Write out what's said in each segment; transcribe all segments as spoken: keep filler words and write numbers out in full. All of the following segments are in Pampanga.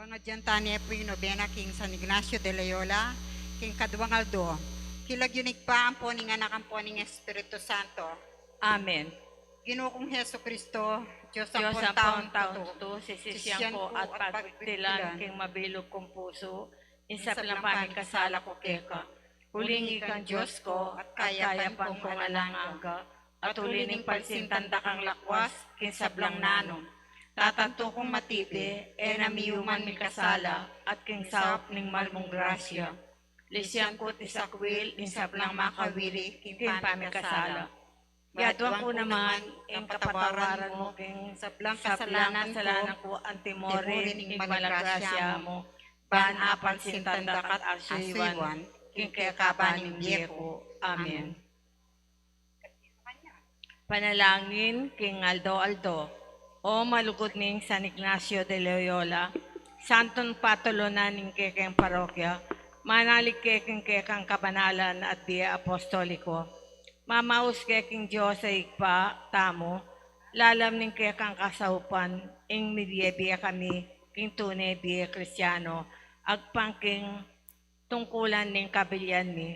Ngadyan tane pu ing nobena king San Ignacio de Loyola, king kaduang aldo. King lagyu ning Ibpa, ampo ning Anak, ampo ning Espiritu Santo. Amen. Ginu kung Jesucristo, Dios ampon taung tutu, sisisian ku at pagpigtilan king mabilug kung pusu ing sablang pamikasala ku keka. Uli ning ikang Dios ku at kayapan kung alang angga, at uli ning pansintan da kang lakwas king sablang nanum, tatantu kung matibe, e na miyuman mikasala, at king saup ning mal mung grasya, lisian ku iti sakwil ing sablang makawili king pamikasala. Yaduan ku naman ing kapatawaran mu king sablang kasalanan ku, antimo rin ing mal a grasya mu, ban apansintan da ka at asuyuan king kekaba ning bie ku. Amen. Panalangin king aldo-aldo. O malugud ning San Ignacio de Loyola, santong patulunan ning kekeng parokya, manalig ke king kekang kabanalan at bie apostoliko. Mamaus ke king Dios a Ibpa tamu, lalam ning kekang kasaupan, ing mibie-bie kami king tune bie Kristiano, agpang king tungkulan ning kabilian mi.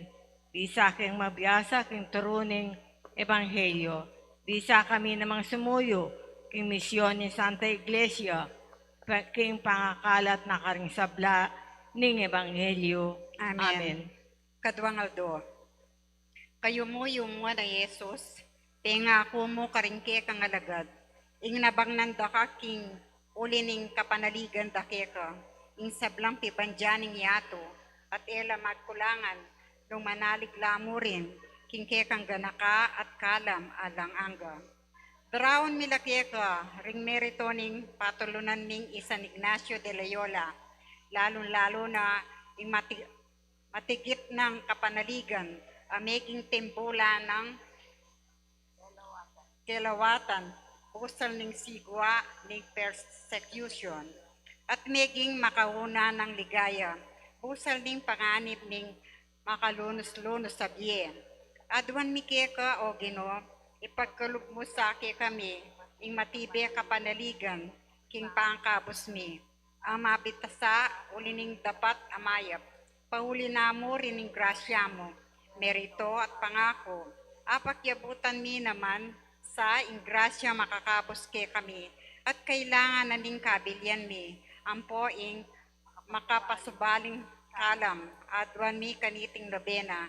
Bisa keng mabiasa king turu ning ebanghelyo. Bisa kami namang sumuyu king misyon ning Santa Iglesia, pa-, king pangakalat na karing sabla ning ebanghelyo. Amen. Amen. Kaduang aldo. Kayumuyu mu a Jesus, pengaku mu karing kekang alagad, ing nabangnan da ka king uli ning kapanaligan da keka, ing sablang pibandian ning yatu, at e la magkulangan, nung manalig la mu rin king kekang ganaka at kalam alang angga. Daraun mi la keka ring meritu ning patulunan ming i San Ignacio de Loyola, lalung-lalu na ing mati-, matigit nang kapanaligan a meging timbulan nang kelawatan, busal ning sigwa ning persecution, at meging makauna nang ligaya, busal ning panganib ning makalunus-lunus a bie. Aduan mi keka, O Ginu, ipagkalub mu sa kekami ing matibe a kapanaligan king pangkabus mi, a mabitasa uli ning dapat a mayap, pauli na mu rin ning grasya mu, meritu at pangaku, a pakyabutan mi naman sa ing grasya makakabus kekami, at kailangan na ning kabilian mi, ampo ing makapasubaling kalam, aduan mi kaniting nobena,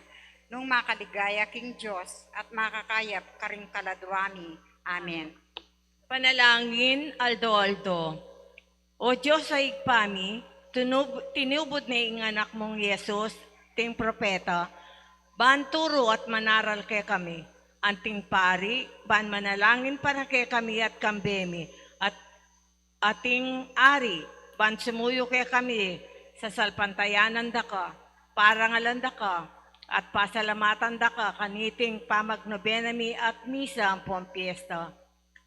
nung makaligaya king Dios at makakayap karing kaladua mi. Amen. Panalangin aldo-aldo. O Dios a Ibpa mi, tunub-, tinubud ne ing Anak mung Jesus, ating propeta, ban turu at manaral kekami, anting pari, ban manalangin para kekami at kambe mi, at ating ari, ban sumuyu kekami, sasalpantayanan da ka, parangalan da ka, at pasalamatan da ka, kaniting pamagnobena mi at misa ampong piesta.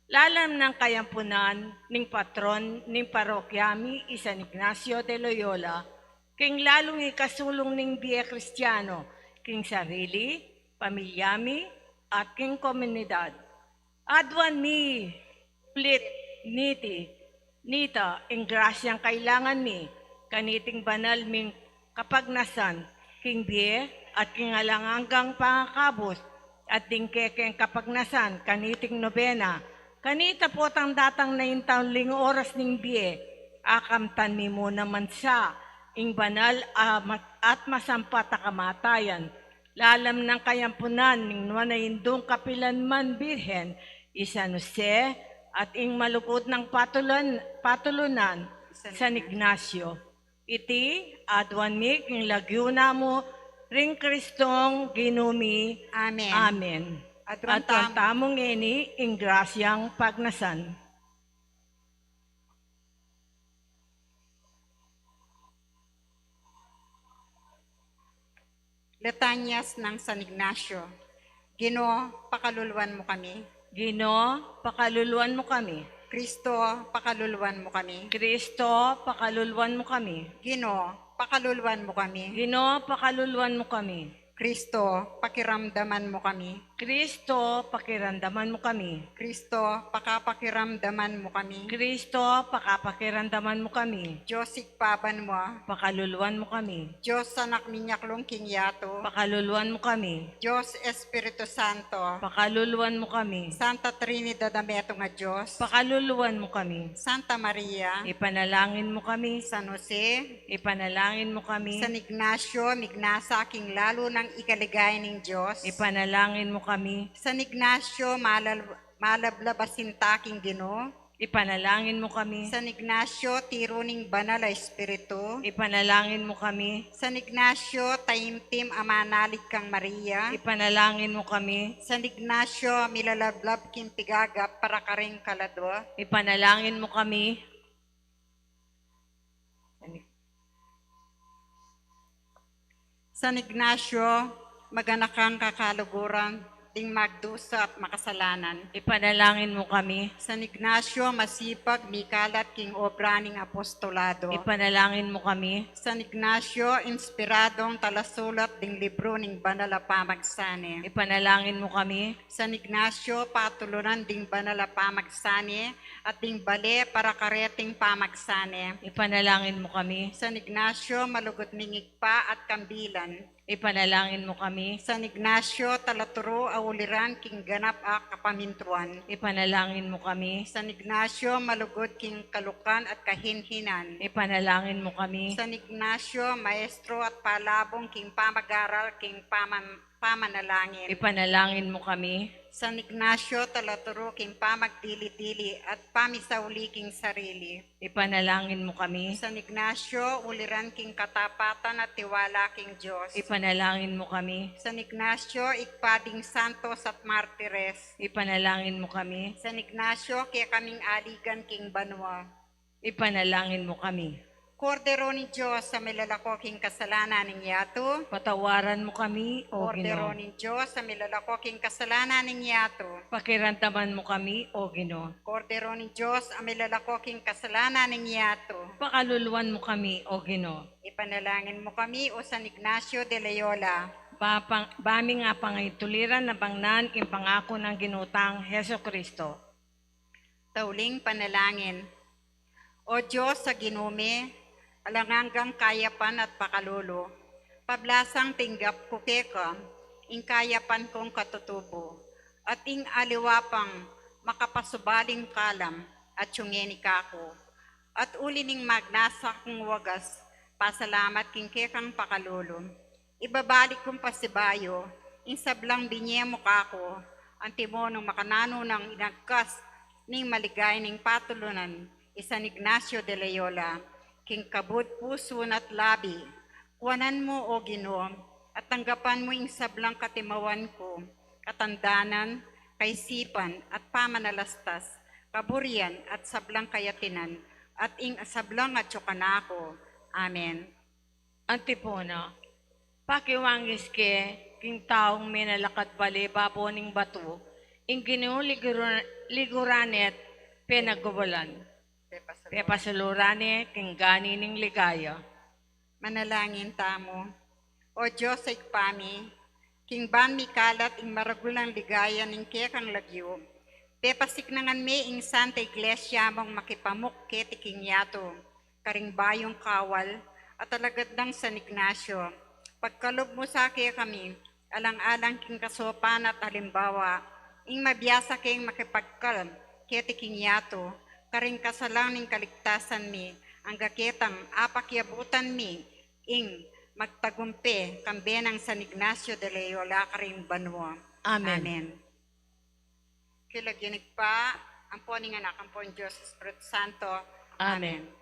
Lalam nang kayampunan ning patron ning parokya mi, i San Ignacio de Loyola, king lalung ikasulung ning bie Kristiano, king sarili, pamilya mi, at king komunidad. Aduan mi ulit niti, nita, ing grasyang kailangan mi, kaniting banal ming kapagnasan, king bie, at king alang anggang pangakabus, at ding kekeng kapagnasan, kaniting nobena, kanita potang datang na ing tauling oras ning bie, akamtan mi mu naman sa, ing banal a mat-, at masampat a kamatayan, lalam nang kayampunan ning nuan a indung kapilanman Birhen, i San Jose, at ing malugud nang patulan-, patulunan, San Ignacio. Iti, aduan mi king lagyu namu ring Kristong Ginu mi. Amen. Amen. Aduan tam- tamu ngeni ing grasyang pagnasan. Litanyas nang San Ignacio. Ginu, pakaluluan mu kami. Ginu, pakaluluan mu kami. Kristo, pakaluluan mu kami. Kristo, pakaluluan mu kami. Ginu, pakaluluan mu kami. Ginu, pakaluluan mu kami. Kristo, pakiramdaman mu kami. Kristo, pakiramdaman mu kami. Kristo, pakapakiramdaman mu kami. Kristo, pakapakiramdaman mu kami. Dios Ibpa banua, pakaluluan mu kami. Dios Anak minyaklung king yatu, pakaluluan mu kami. Dios Espiritu Santo, pakaluluan mu kami. Santa Trinidad a metung a Dios, pakaluluan mu kami. Santa Maria, ipanalangin mu kami. San Jose, ipanalangin mu kami. San Ignacio, mignasa king lalu nang ikaligaya ning Dios, ipanalangin mu kami. San Ignacio, malal-, malablab a sinta king Ginu, ipanalangin mu kami. San Ignacio, tiru ning Banal a Espiritu, ipanalangin mu kami. San Ignacio, taimtim a manalig kang Maria, ipanalangin mu kami. San Ignacio, milalablab king pigagap para karing kaladua, ipanalangin mu kami. San Ignacio, maganakang kakaluguran ding magdusa at makasalanan, ipanalangin mu kami. San Ignacio, masipag mikalat king obra ning apostolado, ipanalangin mu kami. San Ignacio, inspiradong talasulat ding libru ning Banal a Pamagsane, ipanalangin mu kami. San Ignacio, patulunan ding Banal a Pamagsane at ding bale para kareting pamagsane, ipanalangin mu kami. San Ignacio, malugud ming Ibpa at kambilan, ipanalangin mu kami. San Ignacio, talaturu a uliran king ganap a kapamintuan, ipanalangin mu kami. San Ignacio, malugud king kalukan at kahinhinan, ipanalangin mu kami. San Ignacio, maestro at palabung king pamag-aral king paman-, pamanalangin, ipanalangin mu kami. San Ignacio, talaturu king pamagdili-dili at pamisauli king sarili, ipanalangin mu kami. San Ignacio, uliran king katapatan at tiwala king Dios, ipanalangin mu kami. San Ignacio, Ibpa ding santos at martires, ipanalangin mu kami. San Ignacio, kekaming aligan king banua, ipanalangin mu kami. Kordero ning Dios a milalako king kasalanan ning yatu, patawaran mu kami, O Kordero Ginu. Ning Dios a milalako king kasalanan ning yatu, pakiramdaman mu kami, O Ginu. Kordero ning Dios a milalako king kasalanan ning yatu, pakaluluan mu kami, O Ginu. Ipanalangin mu kami, O San Ignacio de Loyola. Ba pang-, ba mi nga pangaituliran a bangnan ing pangaku nang Ginu tang Jesucristo. Tauling panalangin. O Dios a Ginu mi, alang anggang kayapan at pakalulu, pablasang tinggap ku keka ing kayapan kung katutubu, at ing aliwa pang makapasubaling kalam atiu ngeni kaku, at uli ning magnasa kung wagas pasalamat king kekang pakalulu. Ibabalik kung pasibayu ing sablang binye mu kaku, antimo nung makananu nang inagkas ning maligaya ning patulunan i San Ignacio de Loyola, king kabud pusu na't labi. Kuanan mu, O Ginu, at tanggapan mu ing sablang katimawan ku, katandanan, kaisipan, at pamanalastas, kaburian, at sablang kayatinan, at ing sablang atiu kanaku. Amen. Antipona. Pakiwangis ke king taung menalakad bale babo ning batu, ing Ginu ligura-, liguran ne't penaggubalan. Pepasulu-, pepasulu ra ne king gani ning ligaya. Manalangin tamu. O Dios a Ibpa mi, king ban mikalat ing maragul a ligaya ning kekang lagyu, pepasiknangan me ing Santa Iglesia mung makipamuk keti king yatu, karing bayung kawal at alagad nang San Ignacio. Pagkalub mu sa kekami, alang-alang king kasaupan at alimbawa, ing mabiasa keng makipagkalub keti king yatu, karing kasalang ning kaligtasan mi, angga ketang apakiabutan mi ing magtagumpe kambe nang San Ignacio de Loyola karing banua. Amen. Amen. King lagyu ning Ibpa, ampo ning Anak, ampo ning Dios Espiritu Santo. Amen. Amen.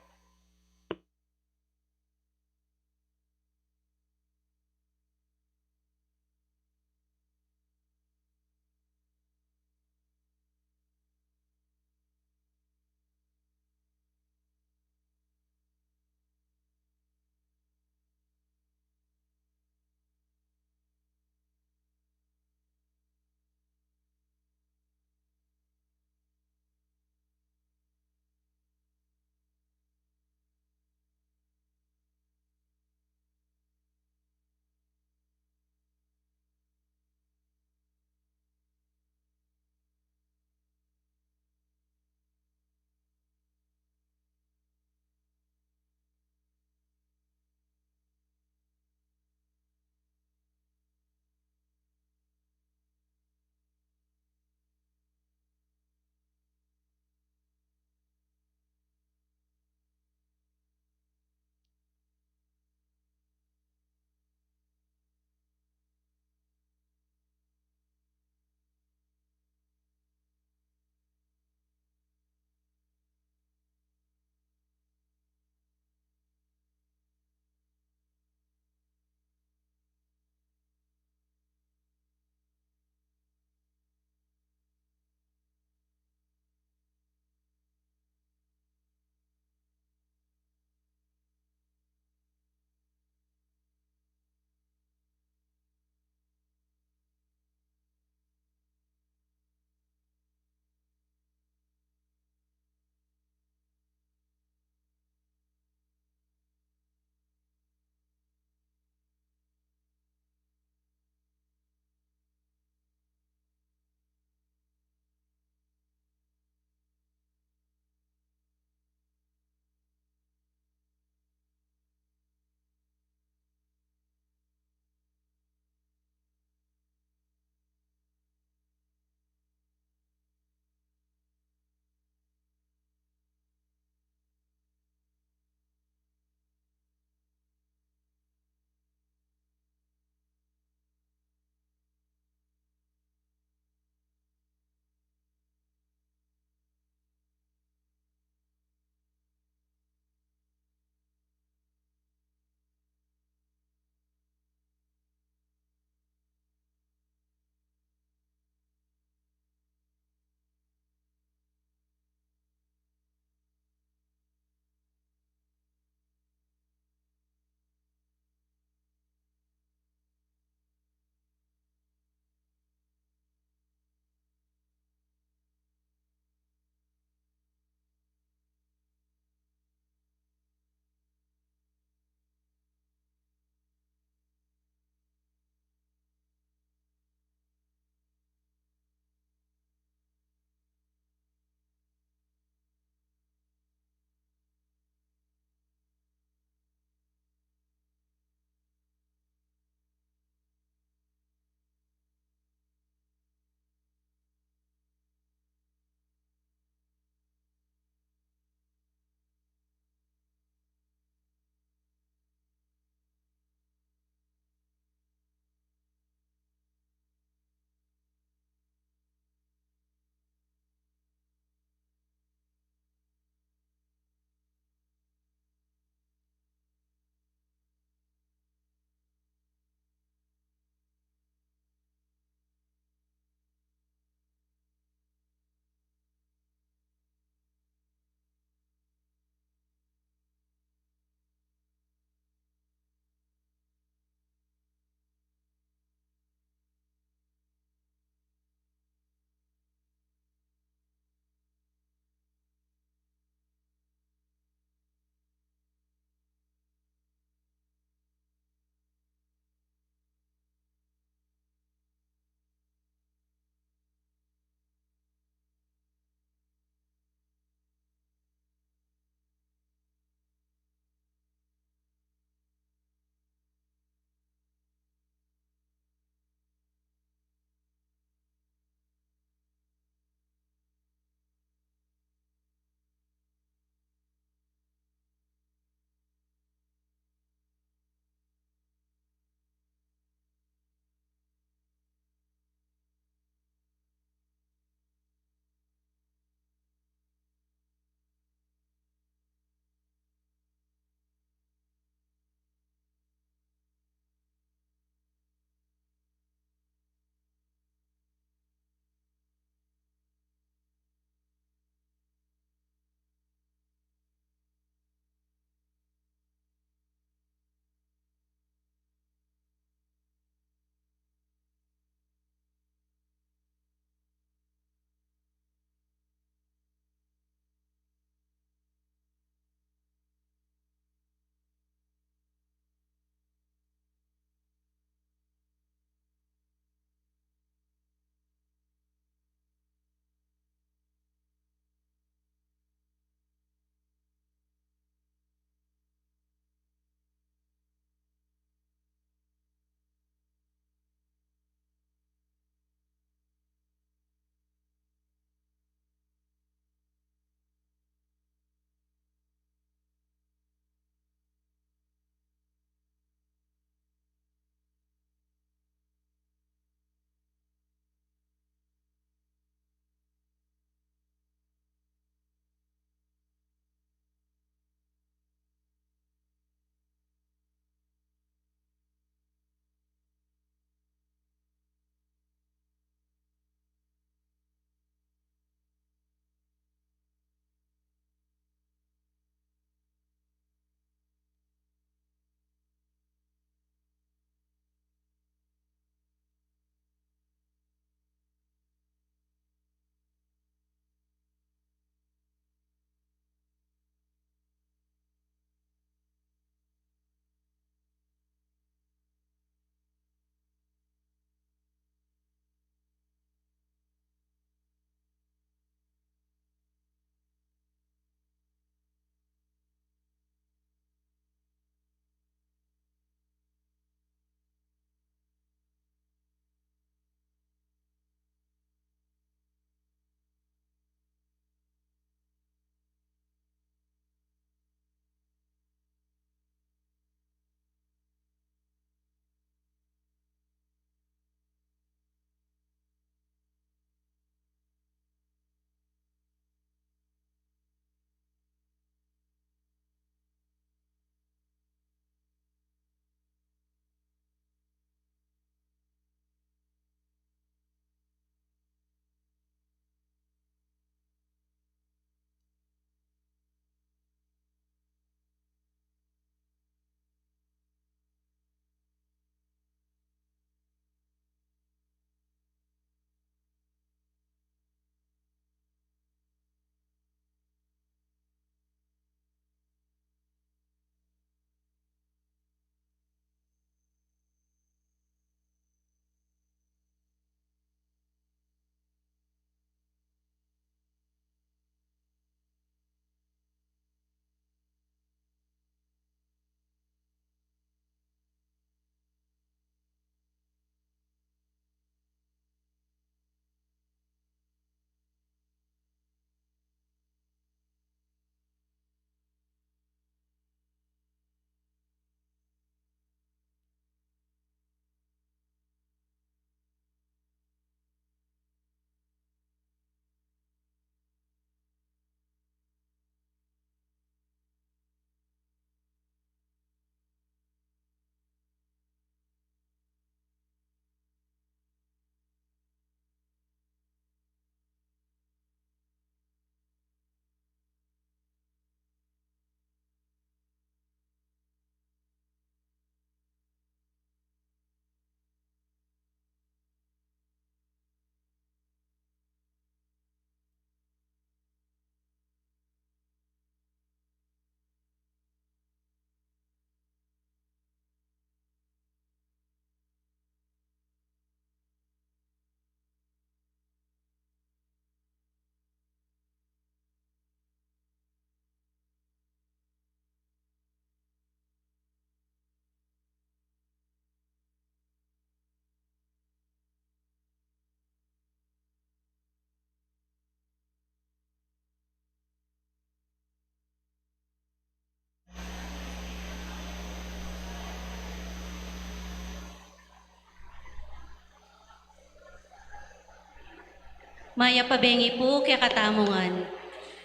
Mayap a bengi pu kekatamu ngan.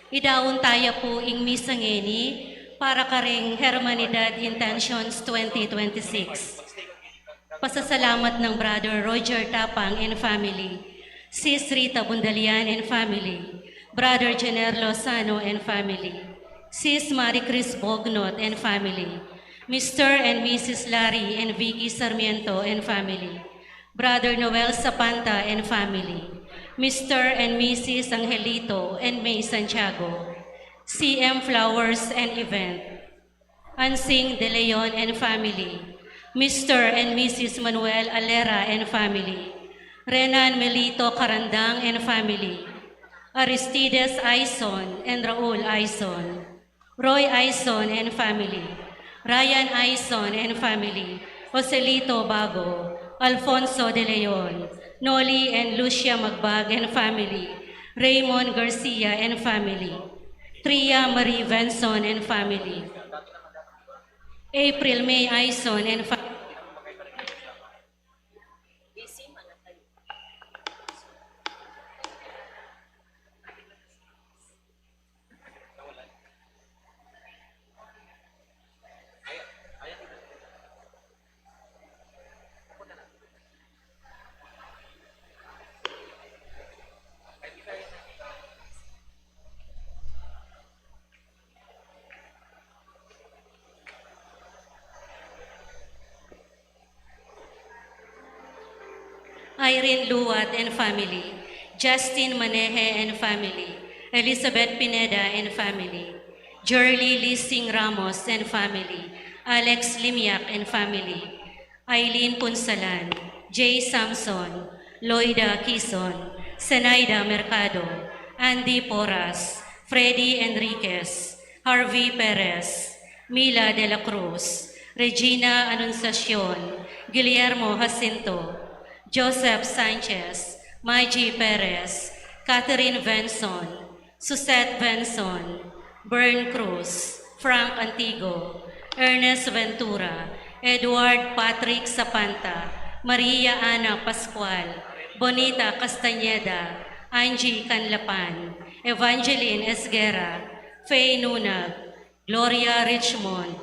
Idaun taya pu ing misa ngeni para karing Hermanidad Intentions twenty twenty-six. Pasasalamat nang Brother Roger Tapang and family, Sis Rita Bundalian and family, Brother Jenner Lozano and family, Sis Marie Chris Bognot and family, Mister and Missus Larry and Vicky Sarmiento and family, Brother Noel Sapanta and family, Mister and Missus Angelito and May Santiago, C M Flowers and event, Ansing De Leon and family, Mister and Missus Manuel Alera and family, Renan Melito Carandang and family, Aristides Aison and Raul Aison, Roy Aison and family, Ryan Aison and family, Joselito Bago, Alfonso De Leon, Noli and Lucia Magbag and family, Raymond Garcia and family, Tria Marie Venson and family, April May Aison and family. Irene Luat and family, Justin Maneje and family, Elizabeth Pineda and family, Jerly Lising Ramos and family, Alex Limiak and family, Eileen Punsalan, Jay Samson, Loida Kison, Zenaida Mercado, Andy Porras, Freddy Enriquez, Harvey Perez, Mila de la Cruz, Regina Anunciacion, Guillermo Jacinto, Joseph Sanchez, Maji Perez, Catherine Venson, Suzette Venson, Bern Cruz, Frank Antigo, Ernest Ventura, Edward Patrick Sapanta, Maria Ana Pascual, Bonita Castañeda, Angie Canlapan, Evangeline Esguerra, Faye Nunag, Gloria Richmond,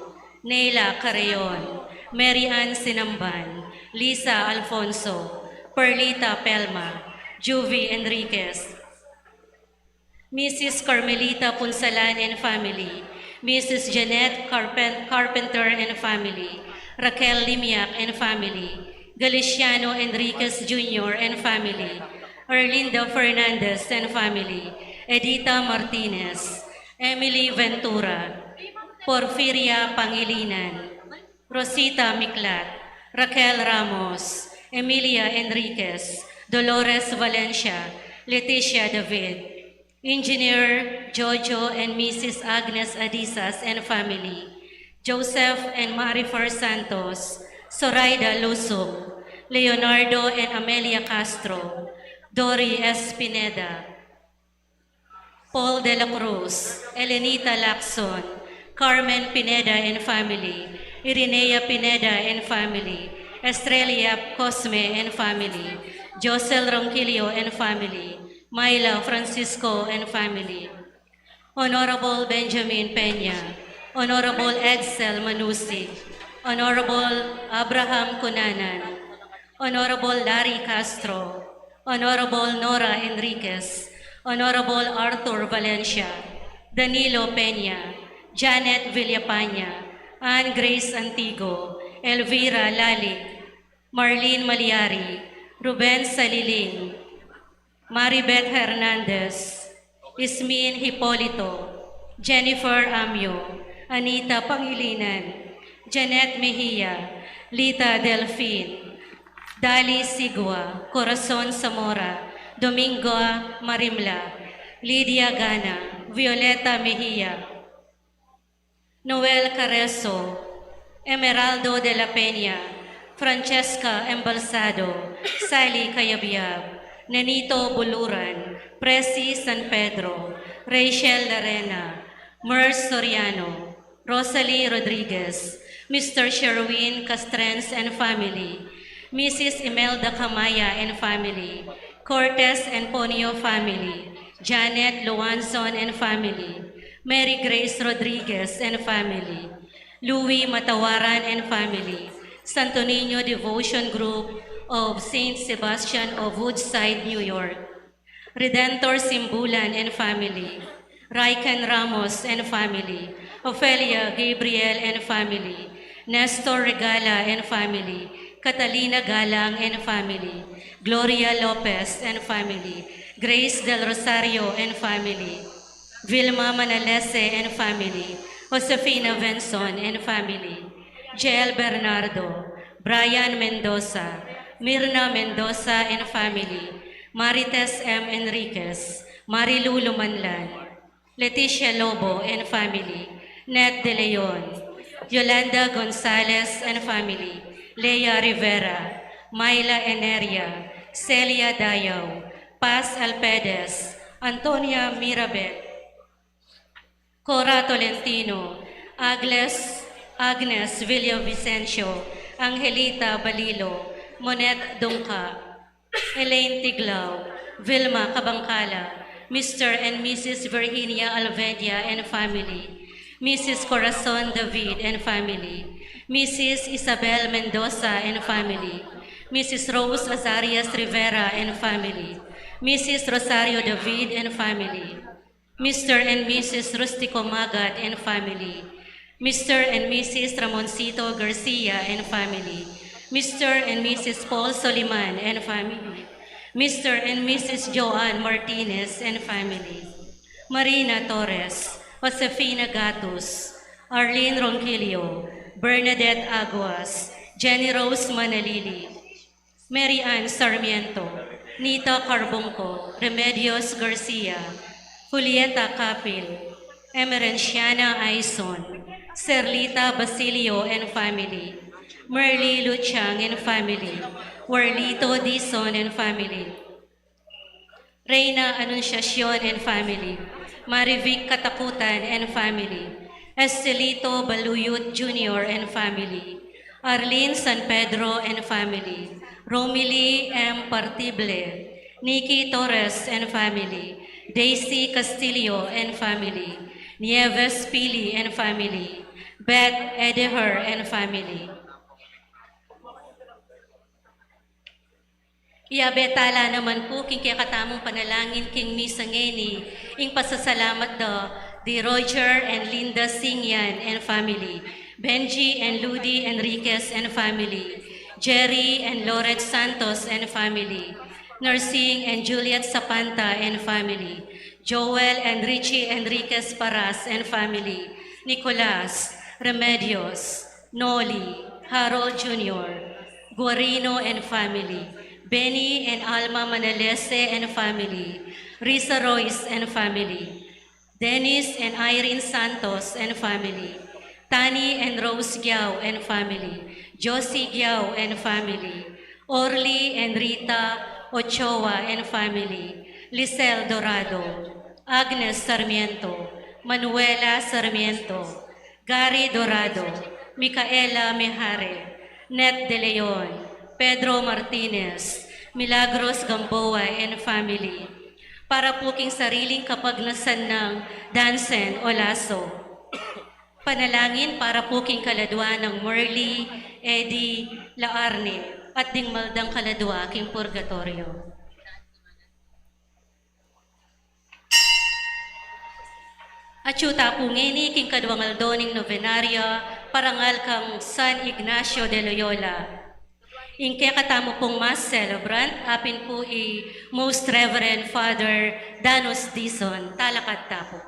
Neila Carreon, Mary Ann Sinamban, Lisa Alfonso, Perlita Pelma, Juvie Enriquez, Missus Carmelita Punsalan and family, Missus Jeanette Carpen-, Carpenter and family, Raquel Limiak and family, Galiciano Enriquez Junior and family, Erlinda Fernandez and family, Edita Martinez, Emily Ventura, Porfiria Pangilinan, Rosita Miklat, Raquel Ramos, Emilia Enriquez, Dolores Valencia, Leticia David, Engineer Jojo and Missus Agnes Adisas and family, Joseph and Marifer Santos, Zoraida Lusung, Leonardo and Amelia Castro, Dory S. Pineda, Paul de la Cruz, Elenita Lacson, Carmen Pineda and family, Irinea Pineda and family, Estrella Cosme and family, Josel Ronquillo and family, Myla Francisco and family, Honorable Benjamin Peña, Honorable Edsel Manusi, Honorable Abraham Cunanan, Honorable Larry Castro, Honorable Nora Enriquez, Honorable Arthur Valencia, Danilo Peña, Janet Villapaña, Ann Grace Antigo, Elvira Lalig, Marlene Maliari, Ruben Saliling, Maribeth Hernandez, Ismin Hipolito, Jennifer Amio, Anita Pangilinan, Janet Mejia, Lita Delfin, Dali Sigua, Corazon Zamora, Domingo Marimla, Lydia Gana, Violeta Mejia, Noel Careso, Emeraldo de la Peña, Francesca Embalsado, Sally Cayabyab, Nenito Buluran, Presi San Pedro, Rachel Larena, Merce Soriano, Rosalie Rodriguez, Mister Sherwin Castrens and family, Missus Imelda Camaya and family, Cortez and Ponio family, Janet Luanzon and family, Mary Grace Rodriguez and family, Louis Matawaran and family, Santo Niño Devotion Group of Saint Sebastian of Woodside, New York, Redentor Simbulan and family, Raiken Ramos and family, Ofelia Gabriel and family, Nestor Regala and family, Catalina Galang and family, Gloria Lopez and family, Grace Del Rosario and family, Vilma Manalese and family, Josefina Venson and family, Jel Bernardo, Brian Mendoza, Mirna Mendoza and family, Marites M. Enriquez, Marilu Lumanlan, Leticia Lobo and family, Ned De Leon, Yolanda Gonzalez and family, Lea Rivera, Myla Eneria, Celia Dayao, Paz Alpedes, Antonia Mirabet, Cora Tolentino, Agnes, Agnes Villavicencio, Angelita Balilo, Monet Dungca, Elaine Tiglao, Vilma Cabangcala, Mister and Missus Virginia Alvedia and family, Missus Corazon David and family, Missus Isabel Mendoza and family, Missus Rose Azarias Rivera and family, Missus Rosario David and family, Mister and Missus Rustico Magat and family, Mister and Missus Ramoncito Garcia and family, Mister and Missus Paul Soliman and family, Mister and Missus Joan Martinez and family, Marina Torres, Josefina Gatus, Arlene Ronquillo, Bernadette Aguas, Jenny Rose Manalili, Mary Ann Sarmiento, Nita Carbungco, Remedios Garcia, Julieta Capil, Emerenciana Aison, Serlita Basilio and family, Merly Luchang and family, Warlito Dizon and family, Reina Anunciacion and family, Marivic Katakutan and family, Estelito Baluyut Junior and family, Arlene San Pedro and family, Romily M. Partible, Nikki Torres and family, Daisy Castillo and family, Nieves Pili and family, Beth Edeher and family. Iyabe tala naman pu king kekatamung panalangin king misa ngeni, ing pasasalamat da di Roger and Linda Singyan and family, Benji and Ludi Enriquez and family, Jerry and Loret Santos and family, Nursing and Juliet Sapanta and family, Joel and Richie Enriquez Paras and family, Nicolas, Remedios, Noli, Harold Junior, Guarino and family, Benny and Alma Manalese and family, Risa Royce and family, Dennis and Irene Santos and family, Tani and Rose Giao and family, Josie Giao and family, Orly and Rita Ochoa and family, Lisel Dorado, Agnes Sarmiento, Manuela Sarmiento, Gary Dorado, Micaela Mejare, Net De Leon, Pedro Martinez, Milagros Gamboa and family. Para pu king sariling kapagnasan nang Dansen Olaso. Panalangin para pu king kaladua nang Merly, Eddie, Laarne, at ding maldang kaladua king purgatoryo. Atyu ta pu ngeni king kaduang aldo ning novenaria, parangal kang San Ignacio de Loyola. Ing kekatamu pung mass celebrant, apin pu i Most Reverend Father Danus Dizon, talakad ta pu.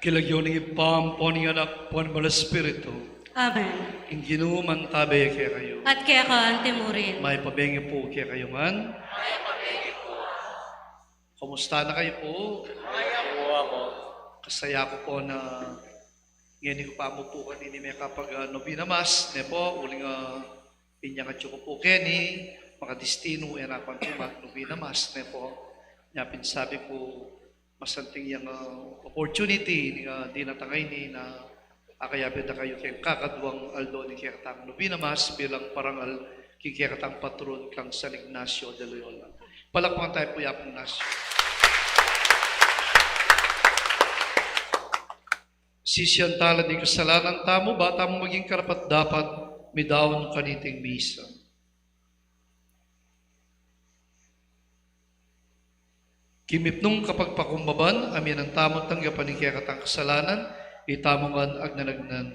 King lagyu ning Ibpa, ampo ning Anak, ampo ning Banal a Espiritu. Amen. Ing Ginu mantabe kekayu. At keka antimurin. Mayap a bengi pu kekayu ngan. Kumusta na kayu pu? Kasaya ku pu na ngeni ku pa mu pu kanini mekapag, ah, novena mass, ne pu, uling, ah, inyang atyu ku pu keni, makadistinu, e na ku pa mu pu ma-, novena mass, ne pu. Nya pin sabi ku, masanting yang, ah, opportunity ning, ah, dinatang a ini na akayabe da kayu keng kakaduang aldo ning kekatang novena mass bilang parangal king kekatang patron kang San Ignacio de Loyola. Palakpakan tayu pu i Apung Ignacio. Sisian tala ning kasalanan tamu, ba tamu maging karapat-dapat midaun kaniting misa. King mipnung kapagpakumbaban, aminan tamu tanggapan ing kekatang kasalanan, itamu ngan agnan-agnan.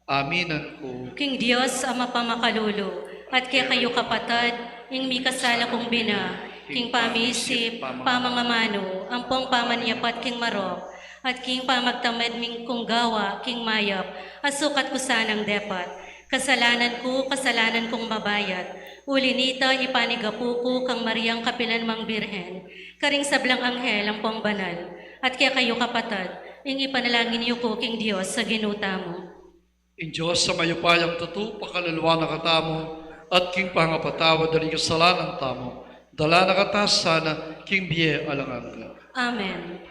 Aminan ku. King Dios a mapamakalulu, at kekayu kapatad, ing mikasala kung bina, king pamisip, pamangamanu, ampong pamanyapat king marok, at king pamagtamad ming kung gawa, king mayap, a sukat ku sanang depat. Kasalanan ku, kasalanan kung mabayat. Uli nita, ipanigapu ku kang Mariang kapilan mang Birhen, karing sablang anghel ampong banal, at kekayu kapatad, ing ipanalangin yu ku king Dios a Ginu tamu. Ing Dios a mayupayang tutu, pakaluluan na katamu, at king pangapatawad da ring kasalanan tamu, dalan na katamu sana king bie alang angga. Amen.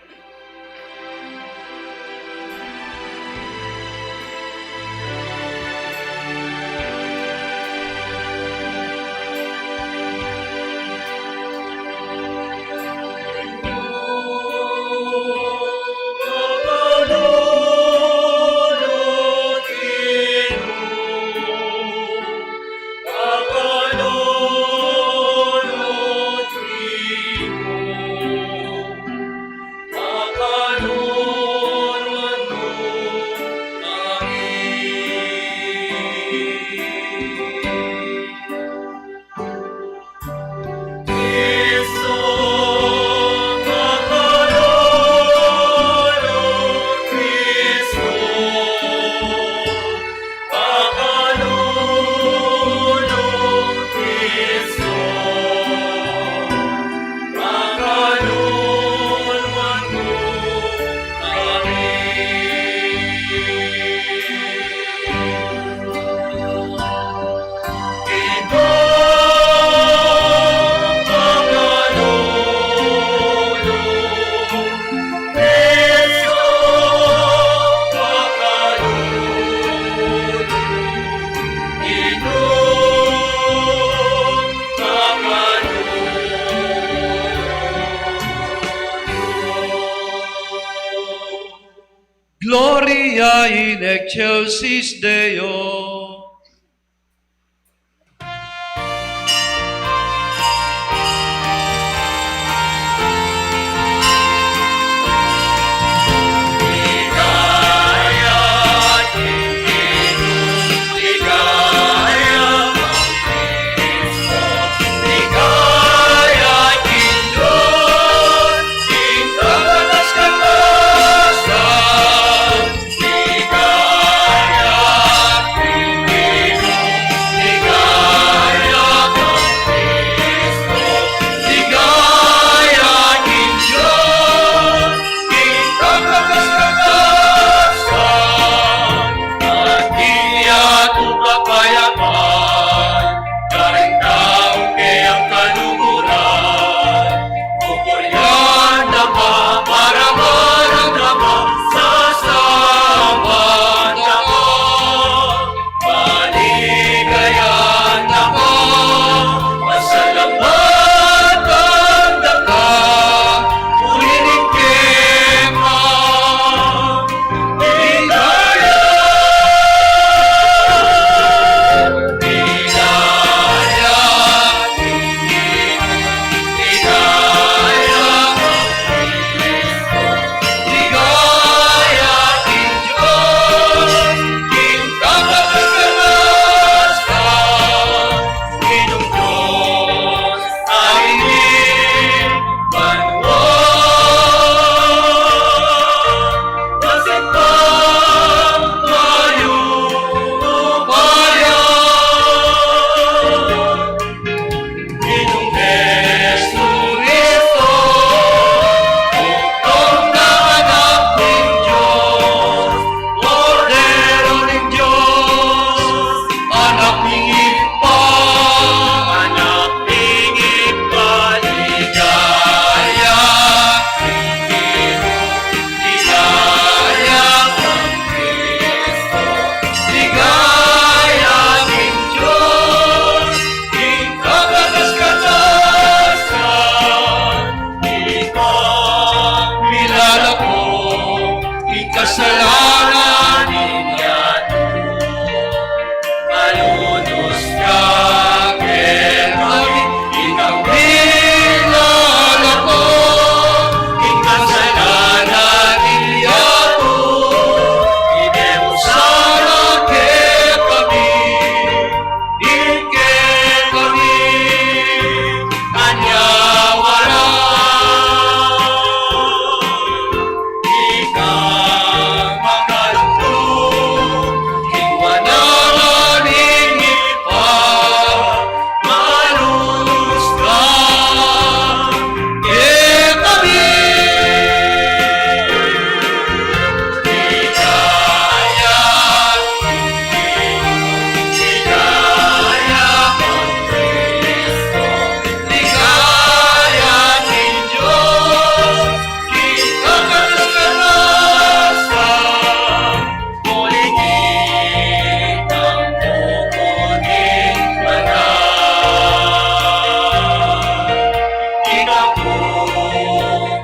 Gloria in excelsis Deo.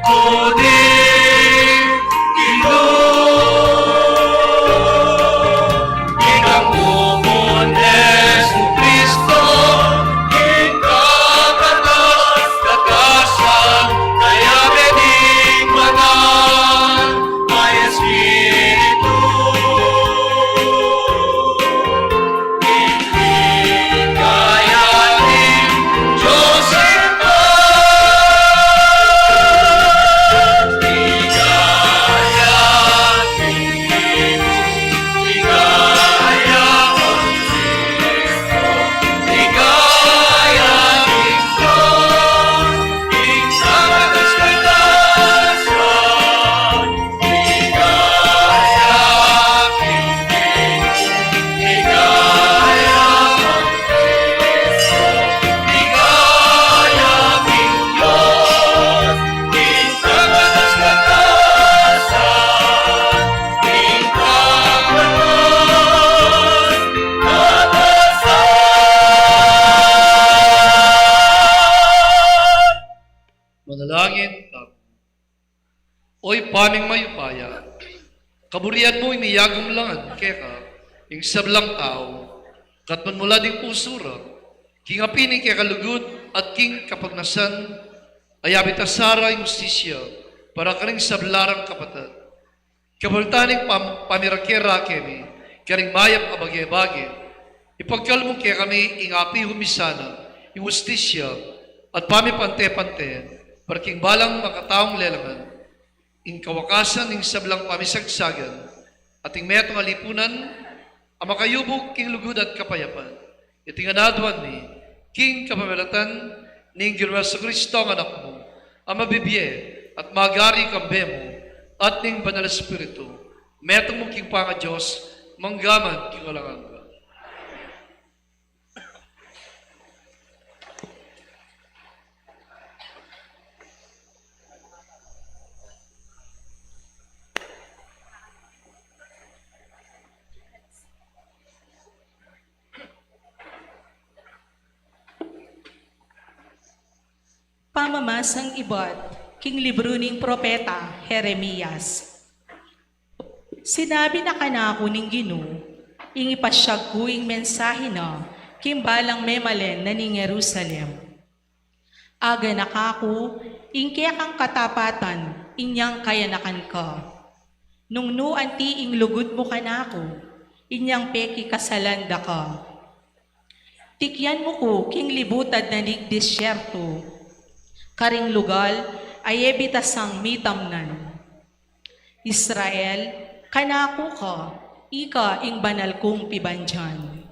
Odi, Ginu, ikang umon Jesucristo, ing kakatas-katasan, kaya bening banal a Espiritu. Manalangin tamu. O Ibpa ming mayupaya, kaburian mu ing miyagum la ngan keka ing sablang tau, katmuan mu la ding pusu ra, king api ning keka lugud at king kapagnasan, a yabitas da ra ing hustisya para karing sabla rang kapatad. Kabaltan ning pam-, pamirake ra keni karing mayap a bage-bage, ipagkalub mu kekami ing api humisana, ing hustisya, at pamipante-pante, para king balang makataung lelangan, ing kawakasan ning sablang pamisagsagan, at ing metung a lipunan a makayubug king lugud at kapayapan. Iti ngan aduan mi king kapamilatan ning Ginu Jesucristo a Anak mu, a mabibie at magari kambe mu at ning Banal Espiritu, metung mu king pangaDios, mangga man king alang angga. Pamamasang ibat king libru ning propeta Jeremias. Sinabi na kanaku ning Ginu, ing ipasyag ku ing mensahe na king balang memalen na ning Jerusalem. Aganaka ku ing kekang katapatan inyang kayanakan ka. Nung nu anti ing lugud mu kanaku, inyang pekikasalan da ka. Tikyan mu ku king libutad na ning disyerto, karing lugal a e bitasang mitamnan. Israel, kanaku ka, ika ing banal kung pibandian.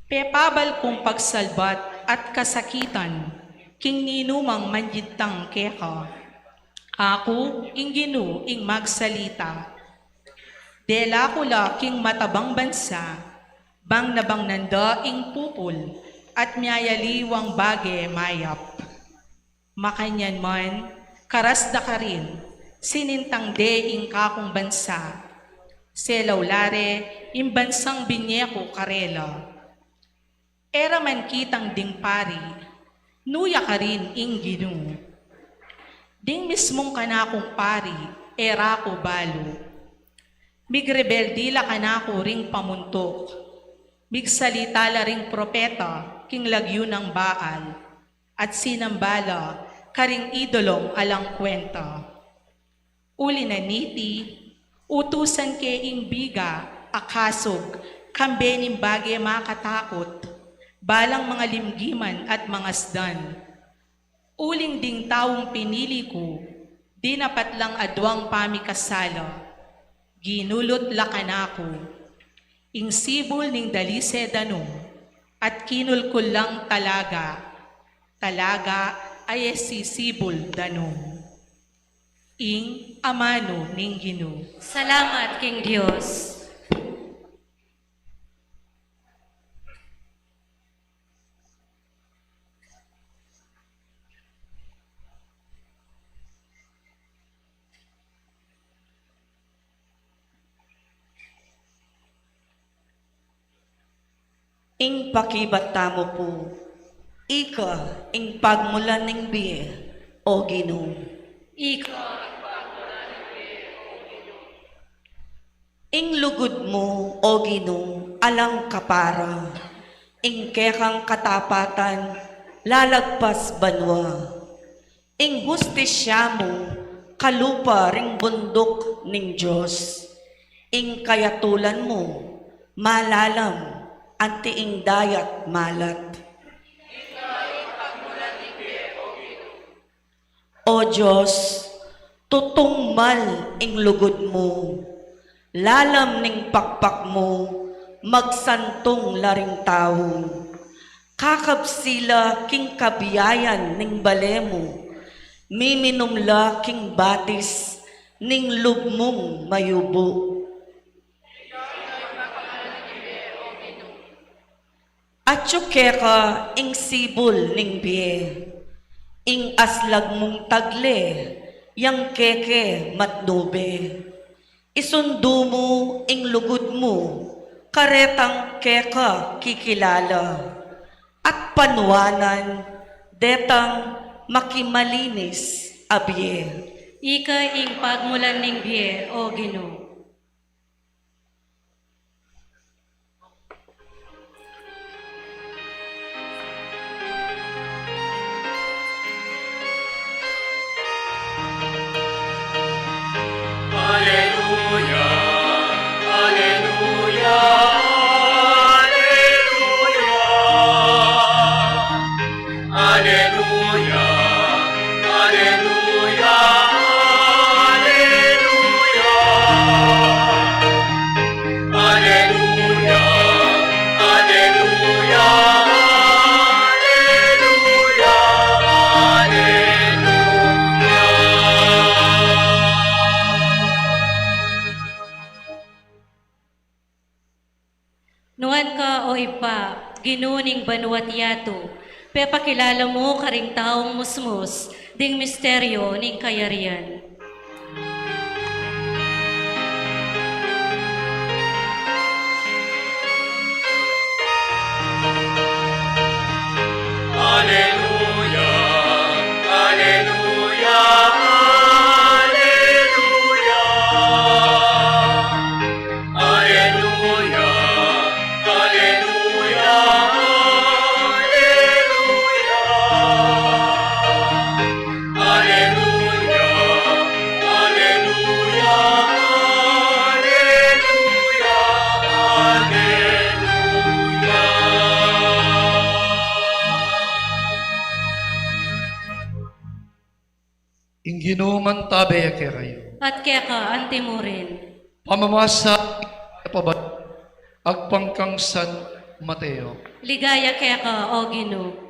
Pepabal kung pagsalbat at kasakitan king ninumang manyidtang keka. Aku ing Ginu ing magsalita. Dela ku la king matabang bansa, bang na bang nanda ing pupul at miyayaliwang bage mayap. Makanyan man, karas da karin, sinintang de ing kakung bansa, selaw la re ing bansang binye ku karela. E ra man kitang ding pari, nu ya karin ing Ginu. Ding mismung kanakung pari, e ra ku balu. Migrebelde la kanaku ring pamuntuk. Migsalita la ring propeta king lagyu nang Baal, at sinamba la karing idolong alang kwenta. Uli na niti, utusan ke ing biga a kasug kambe ning bage makatakut, balang mangalimgiman at mangasdan. Uling ding taung pinili ku, dinapat lang aduang pamikasala, ginulut la kanaku ing sibul ning dalise danum, at kinulkul lang talaga, talaga a e sisibul danum. Ing amanu ning Ginu. Salamat king Dios. Ing pakibat tamu pu, ika ing pagmulan ning bie, o Ginu. Ika. Ing lugud mu, O Ginu, alang kapara. Ing kekang katapatan, lalagpas banua. Ing hustisya mu, kalupa ring bunduk ning Dios. Ing kayatulan mu, malalam, anti ing dayat malat. O Dios, tutung mal ing lugud mu, lalam ning pakpak mu, magsantung la ring tau. Kakabsi la king kabiayan ning bale mu, miminum la king batis ning lub mung mayubu. Atyu keka ing sibul ning bie, ing aslag mung tagle, yang keke matnube. Isundu mu ing lugud mu, karetang keka kikilala, at panuanan detang makimalinis a bie. Ika ing pagmulan ning bie, O Ginu. Aleluya, aleluya, aleluya. Aleluya, aleluya, aleluya. Aleluya, aleluya, aleluya, aleluya. Nuan ka, O Ibpa, Ginu ning banua't yatu, pepakilala mu karing taung musmus ding misteryo ning kayarian. Aleluya, aleluya, aleluya. Aleluya, aleluya, aleluya. Aleluya, aleluya, aleluya, aleluya. Ing Ginu mantabe ya kekayu. At keka antimurin. Pamamasa agpang kang San Mateo. Ligaya keka, O Ginu.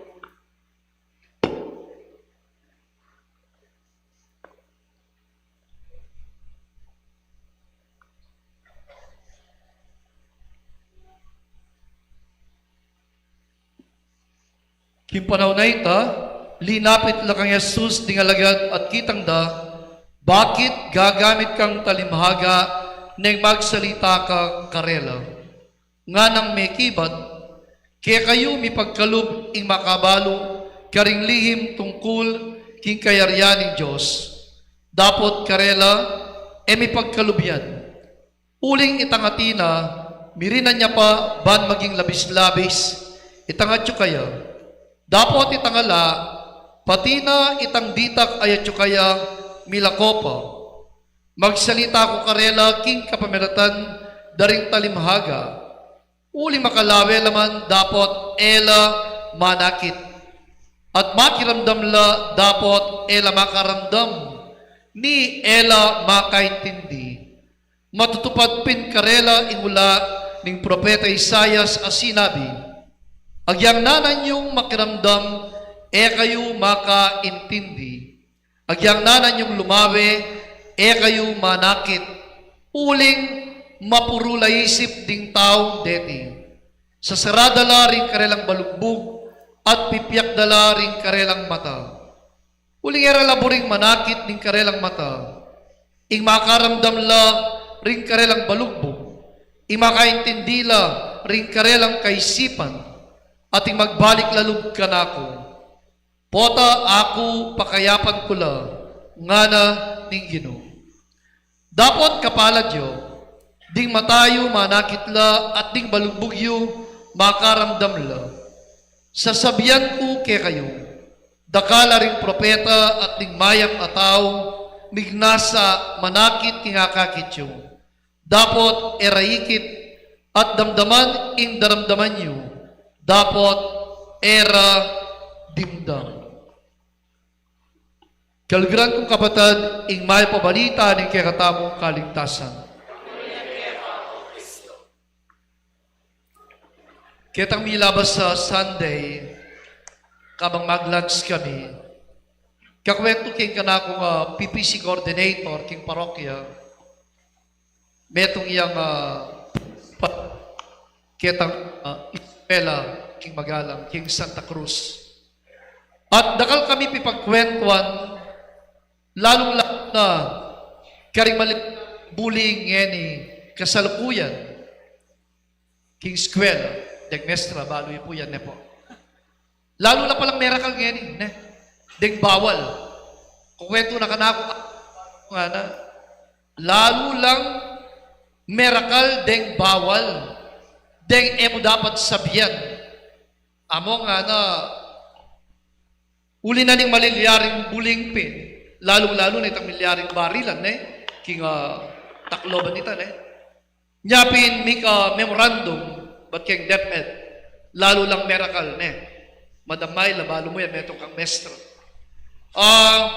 King panaun a ita, linapit la kang Jesus ding alagad at kitang da, bakit gagamit kang talimhaga neng magsalita ka karela? Nganang mekibat, kekayu mipagkalub ing makabalu karing lihim tungkul king kayarian ning Dios. Dapot karela, e mipagkalub yan. Uling itang atin a, mirinan ya pa ban maging labis-labis itang atyu kaya. Dapot itang ala, pati na itang ditak a atyu kaya, milako pa. Magsalita ku karela king kapamilatan da ring talimhaga. Uling makalawe la man dapot e la manakit. At makiramdam la dapot e la makaramdam, ni e la makaintindi. Matutupad pin karela ing ula ning propeta Isaias a sinabi, "Agyang nanan yung makiramdam, e kayu makaintindi. Agyang nanan yung lumawe, e kayu manakit. Uling mapuru la isip ding taung deti. Sasarada la ring karelang balugbug, at pipiakda la ring karelang mata. Uling e ra la buring manakit ding karelang mata. Ing makaramdam la ring karelang balugbug, ing makaintindi la ring karelang kaisipan, at ing magbalik la lub kanaku. Pota aku pakayapan ku la, ngana ning Ginu. Dapot kapalad yu, ding mata yu manakit la at ding balugbug yu makaramdam la. Sasabian ku kekayu, dakal la ring propeta at ding mayap a tau, mignasa manakit king akakit yu. Dapot e ra ikit at damdaman ing daramdaman yu, dapot e ra dimdam. Kaluguran kung kapatad, ing mayap a balita ning kekatamung kaligtasan. Ketang milabas a Sunday, kabang mag-lunch kami, kakuwentu king kanakung, ah, P P C coordinator king parokya, metung yang, ah, pa-, ketang, ah, eskwela king Magalang, king Santa Cruz. At dakal kami pipagkwentuan, lalung-lalu na karing mali-, bullying ngeni kasalukuyan king eskwela, deng mestra, balu yu pu yan, ne po. Lalu la palang merakal ngeni, ne? Deng bawal. Kukwentu na kanaku, ngana, lalu lang merakal deng bawal, deng e mu dapat sabian. Amo ngana, uli na ning malilyaring bullying pin, lalung-lalu na itang milyaring barilan, ne? King, ah, Tacloban ita, ne? Nya pin mika memorandum, bat keng DepEd, lalu lang merakal, ne? Madam Myla, balu mu yan, metung kang mestra. Ah,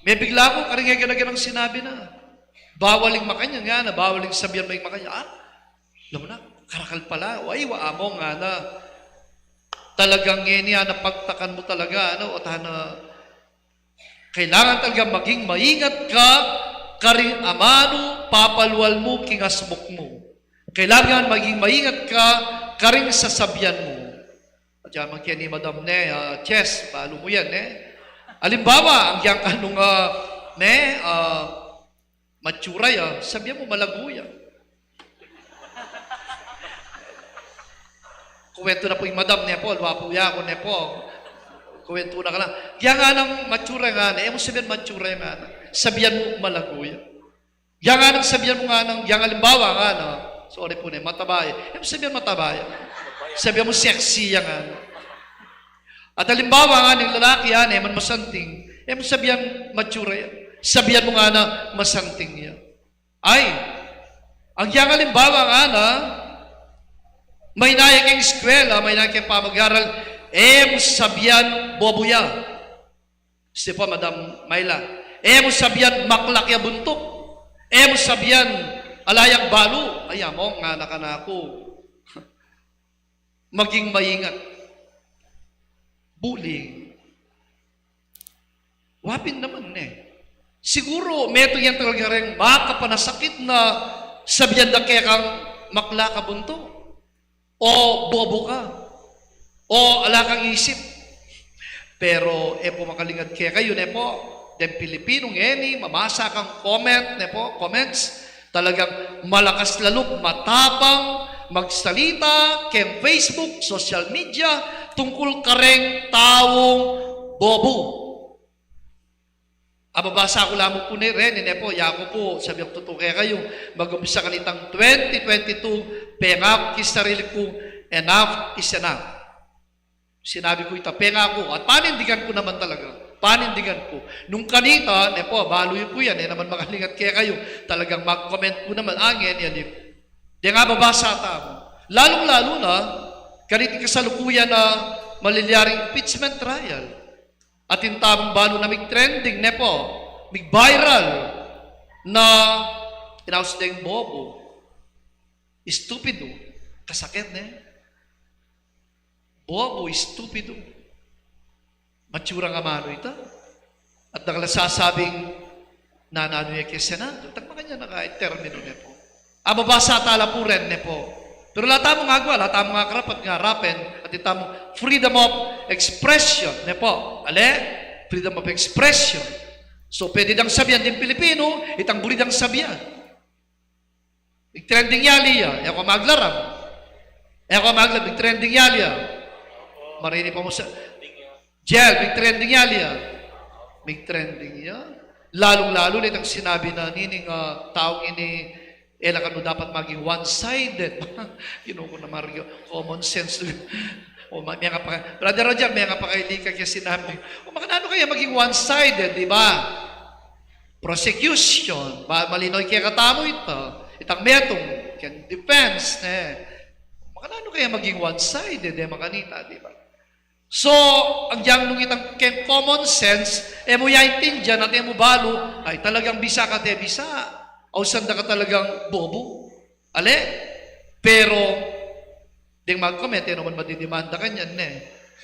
mebigla ku, karing e gana-ganang sinabi na. Bawal ing makanyan, ngana, bawal ing sabian mu ing makanyan. Ah, alam mu na, karakal pala. Wa, wa, amo ngana. Talagang ngeni, ana, pagtakan mu talaga, ano, o tana, kailangan talaga maging maingat ka karing amanu papalual mu king asbuk mu. Kailangan maging maingat ka karing sasabian mu. At yan, man keni Madam, ne, ah, Chess, balu mu yan, ne? Alimbawa, agyang ka nung, ah, ne, ah, matsura ya, sabian mu malago ya. Kuwentu na pu ing Madam, ne po, lwapu ya ku, ne po. Kuwentu na ka lang. Agyang nganang matsura, ngana, e mu sabian matsura ya, ngana. Sabian mu malago ya. Agyang nganang sabian mu, nganang, agyang alimbawa, ngana, sorry pu, ne, mataba ya. E mu sabian mataba ya. Sabian mu sexy ya, ngana. At alimbawa, ngana, ing lalaki, ngana, e man masanting, e mu sabian matsura ya. Sabian mu, ngana, masanting ya. Ay, agyang alimbawa, ngana, maina ya keng eskwela, maina ya keng pamag-aral, e mu sabian bobo ya. Sine po, Madam Myla? E mu sabian maklak ya buntuk. E mu sabian ala yang balu. Ay, amo, ngana kanaku, maging maingat. Bullying. Wa pin naman, ne? Siguru metung yang talaga reng makapanasakit na sabian da kekang maklak a buntuk, o bobo ka, o ala kang isip. Pero e pu makalingad kekayu, ne po, deng Pilipinu ngeni, mamasa kang comment, ne po, comments, talagang malakas lalung matapang magsalita keng Facebook, social media, tungkul kareng taung bobo. Ababasa ku la mu pu ne, reni, ne po, yaku pu, sabian ku tutu kekayu, mag-umpisa kanitang twenty twenty-two, pengaku king sarili ku, enough is enough. Sinabi ku ita, pengaku, at panindigan ku naman talaga. Panindigan ku. Nung kanita, ne po, balu yu pu yan, e naman makalingat kekayu. Talagang mag-comment ku naman, angin, yalip. Deng ababasa tamu. Lalung-lalu na, kaniting kasalukuyan na malilyaring impeachment trial. Atin tamung balu na mig-trending, ne po, mig-viral na inaus deng bobo. Estupidu. Kasakit, ne? Bobo, estupidu. Matsura nga manu ita. At dakal a sasabing nananu ya ke Senado. Tagmakanyan na ka, e, terminu, ne po. Ababasa tala pu ren, ne po. Pero ala tamung agawa, ala tamung akarapat nga arapen, atin tamung freedom of expression, ne po. Ale? Freedom of expression. So, pwede dang sabian ding Pilipinu itang buri dang sabian. Mig-trending ya, Lia. E ku maglaram. E ku maglaram, mig-trending ya, Lia. Marini pa mu sa. Jel, mig-trending ya, Lia. Mig-trending ya. Lalung-lalu na itang sinabi na nining, ah, taung ini, e la kanu dapat maging one-sided. Ginu ku naman, common sense. O, ma-, miyangapaka-, Brother Roger, miyangapakaili ka kaya sinabi. O, makananu kaya maging one-sided, di ba? Prosecution, ba, malinaw kaya katamu ita. Itang metung, keng defense, ne. Makananu kaya maging one-sided, e, makanita, di ba? So, agyang nung itang keng common sense, e mu yaintindian at e mu balu, ay, talagang bisa ka, te, bisa. Ausan da ka talagang bobo. Ale? Pero, deng magkomete naman madidimanda kanyan, ne.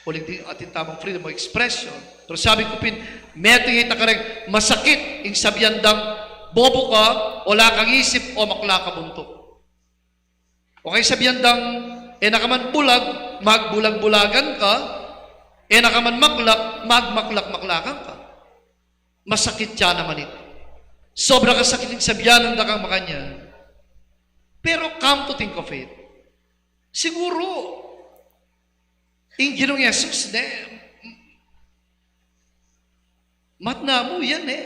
Uling di, atin tamang freedom of expression. Pero sabi ku pin, metung ita kareng masakit ing sabian dang bobo ka, ala kang isip, o makla ka buntuk. O kaya sabian dang, e na ka man bulag, magbulag-bulagan ka, e na ka man maklak, magmaklak-maklakan ka. Masakit ya naman ita. Sobra kasakit ing sabian da kang makanyan. Pero come to think of it, siguru, ing Ginung Jesus, ne, matna mu yan, e.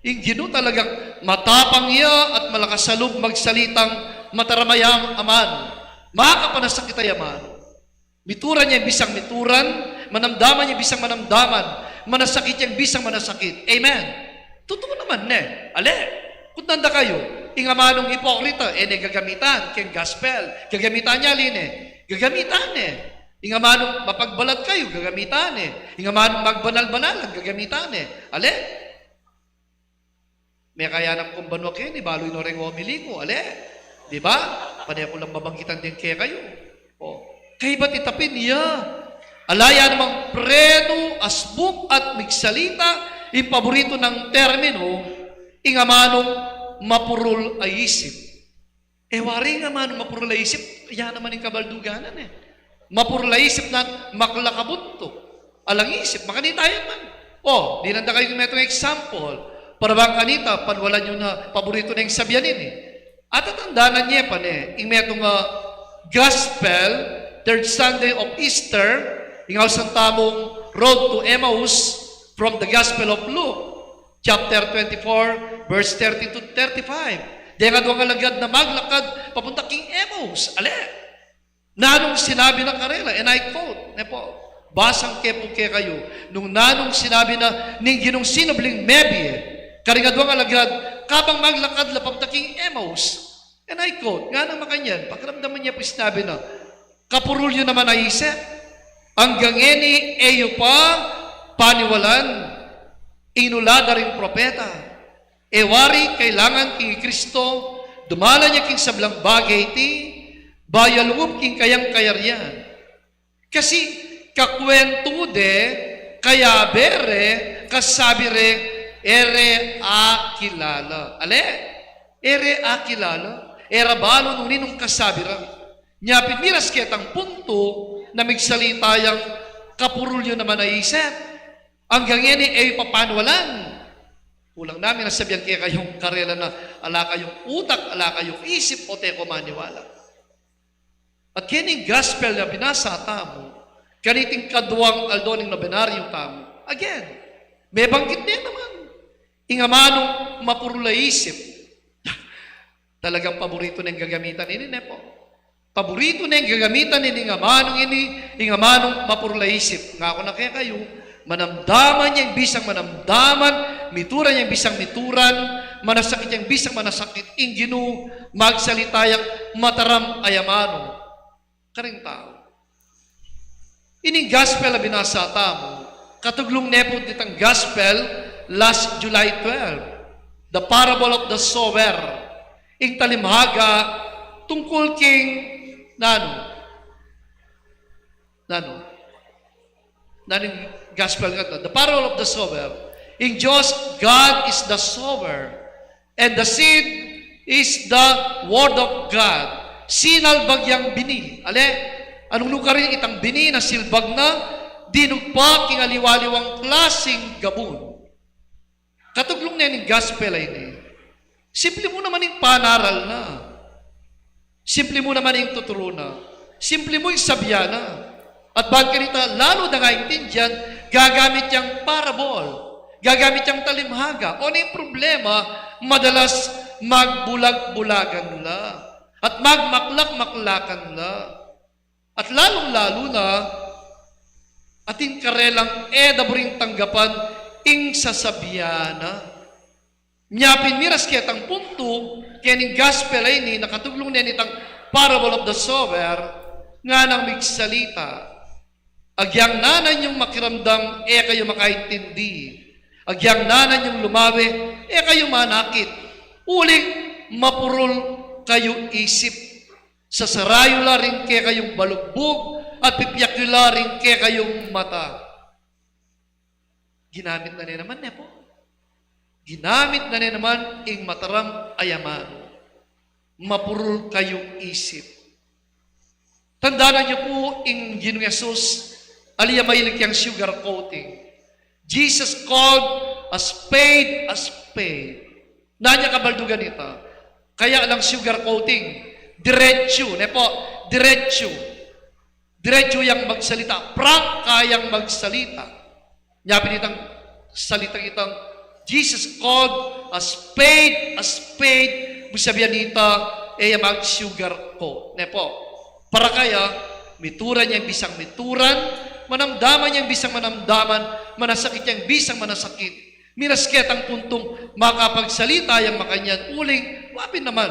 Ing Ginu talagang matapang ya at malakas a lub magsalitang mataram a amanu. Makapanasakit a amanu. Mituran ya ing bisang mituran, manamdaman ya ing bisang manamdaman, manasakit ya ing bisang manasakit. Amen. Tutu naman, ne. Ale, kutnan da kayu, ing amanung ipokrita, e ne gagamitan keng gospel. Gagamitan ya, ali ne? Gagamitan ne. Ing amanung mapagbalat kayu, gagamitan ne. Ing amanung magbanal-banalan, gagamitan ne. Ale? Mekayana kung banua keni, balu yu no reng homily ku, ale? Di ba? Pane ku lang babanggitan deng kekayu. O, kaybat ita pin ya. Ala ya namang prenu, asbuk at migsalita, ing paburitu nang terminu, ing amanung mapurul a isip. E wari ing amanung mapurul a isip, ya naman ing kabalduganan, e. Mapurul a isip nang maklak a buntuk. Alang isip, makanita yan man. O, dinan da kayu ing metung example. Para bang kanita, panualan yu na paburitu neng sabian ini. Atatandanan ye pa ne, ing metung a gospel, third Sunday of Easter, ing ausan tamung Road to Emmaus, from the Gospel of Luke, chapter twenty-four, verse thirty to thirty-five. Deng aduang alagad na maglakad papunta king Emmaus. Ale? Nanung sinabi na karela, and I quote, ne po, basang ke pu kekayu, nung nanung sinabi na ning Ginung sinubling mebie karing aduang alagad kabang maglakad la papunta king Emmaus. And I quote, ngana makanyan, pakiramdaman ye pu ing sinabi na, kapurul yu naman a isip, anggang ngeni e yu pa paniwalan ing nula da ring propeta. E wari kailangan king i Kristo dumalan ya king sablang bage iti, bayu a lungub king kayang kayarian. Kasi kakuentu de, kayabe re, kasabi re, e re akilala. Ale? E re akilala. E ra balu nung ninung kasabi ra. Nya pin miras ketang puntu na migsalita yang kapurul yu naman a isip. Anggang ngeni e yu pa paniwalan. Kulang namin a sabian kekayung karela na ala kayung utak, ala kayung isip, o te ko maniwala. At kening gospel na binasa tamu, kaniting kaduang aldo ning nobenaryo tamu. Again, mebanggit ne naman ing amanung mapurul a isip. Talagang paburitu neng gagamitan ini, ne po? Paburitu neng gagamitan ini, ing amanung ini, ing amanung mapurul a isip. Ngaku na kekayu, manamdaman ya ing bisang manamdaman, mituran ya ing bisang mituran, manasakit ya ing bisang manasakit, ing Ginu magsalita yang mataram a amanu karing tau. Ining gospel a binasa tamu, katuglung ne pu ditang gospel last July twelve, the parable of the sower. Ing talimhaga tungkul king nanu? Nanu? Nanu ing gospel keta? The parable of the sower. Ing Dios, God is the sower. And the seed is the word of God. Sinalbag yang bini. Ale, anung nukarin itang bini na silbag na, dinugpa king aliwa-aliwang klasing gabun. Katuglung ne ning gospel a ini, simple mu naman ing panaral na. Simple mu naman ing tuturu na. Simple mu ing sabian na. At ban kanita lalu dang aintindian, gagamit yang parable. Gagamit yang talimhaga. O, ning problema, madalas magbulag-bulagan la at magmaklak-maklakan la. At lalung-lalu na, atin karelang e da buring tanggapan ing sasabian na. Nya pin miras ketang puntu, kening gospel a ini, nakatuglung ne nitang parable of the sower, nganang migsalita. Agyang nanan yung makiramdam, e kayu makaintindi. Agyang nanan yung lumawe, e kayu manakit. Uling mapurul kayu isip. Sasara yu la ring kekayung balugbug, at pipiak yu la ring kekayung mata. Ginamit na ne naman, ne po? Ginamit na ne naman ing mataram a amanu. Mapurul kayu isip. Tandanan yu pu ing Ginung Jesus, ali ya mahilig yang sugar coating. Jesus called a spade a spade. Nanu ya kabaldugan ita? Kaya lang sugar coating. Diretsu, ne po? Diretsu. Diretsu yang magsalita. Prangka yang magsalita. Nya pin itang salitang itang, Jesus called a spade a spade, ibig sabian nita, e ya mag-sugar coat, ne po? Para kaya, mituran yang bisang mituran, manamdaman yang bisang manamdaman, manasakit yang bisang manasakit. Miras ketang puntung makapagsalita yang makanyan, uling, wa pin naman.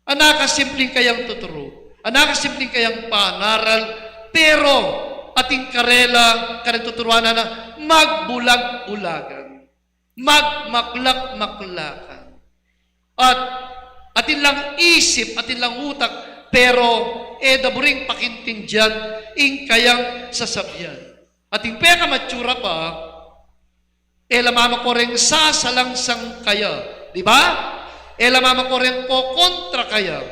Anaka simpling kayang tuturu. Anaka simpling kayang panaral. Pero, atin karela, kareng tuturuan na, magbulag-bulagan. Magmaklak-maklakan. At, atin lang isip, atin lang utak, pero, e da buring pakintindian, ing kayang sasabian. Atin pekamatsura pa, e la mama ko reng sasalangsang kaya, di ba? E la mama ko reng kokontra kaya.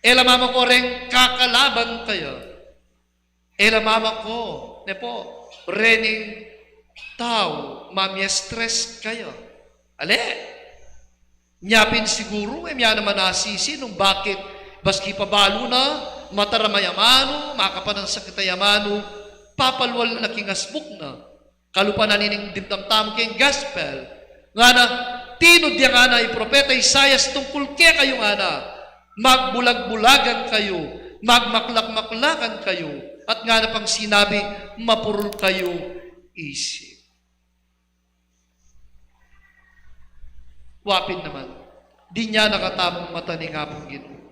E la mama ko reng kakalaban kaya. E la mama ko, ne po, rening tau mamiestres kaya. Ale? Nya pin siguru, e mya naman asisi nung bakit, baski pa balu na, mataram a amanu, makapanansakit a amanu, papalual na king asbuk na. Kalupa na nining dimdam tamu keng gospel. Ngana, tinud ya ngana i propeta Isaias tungkul kekayu ngana, magbulag-bulagan kayu, magmaklak-maklakan kayu, at ngana pang sinabi, mapurul kayu isip. Wa pin naman. Dinan na katamung mata ning Apung Ginu.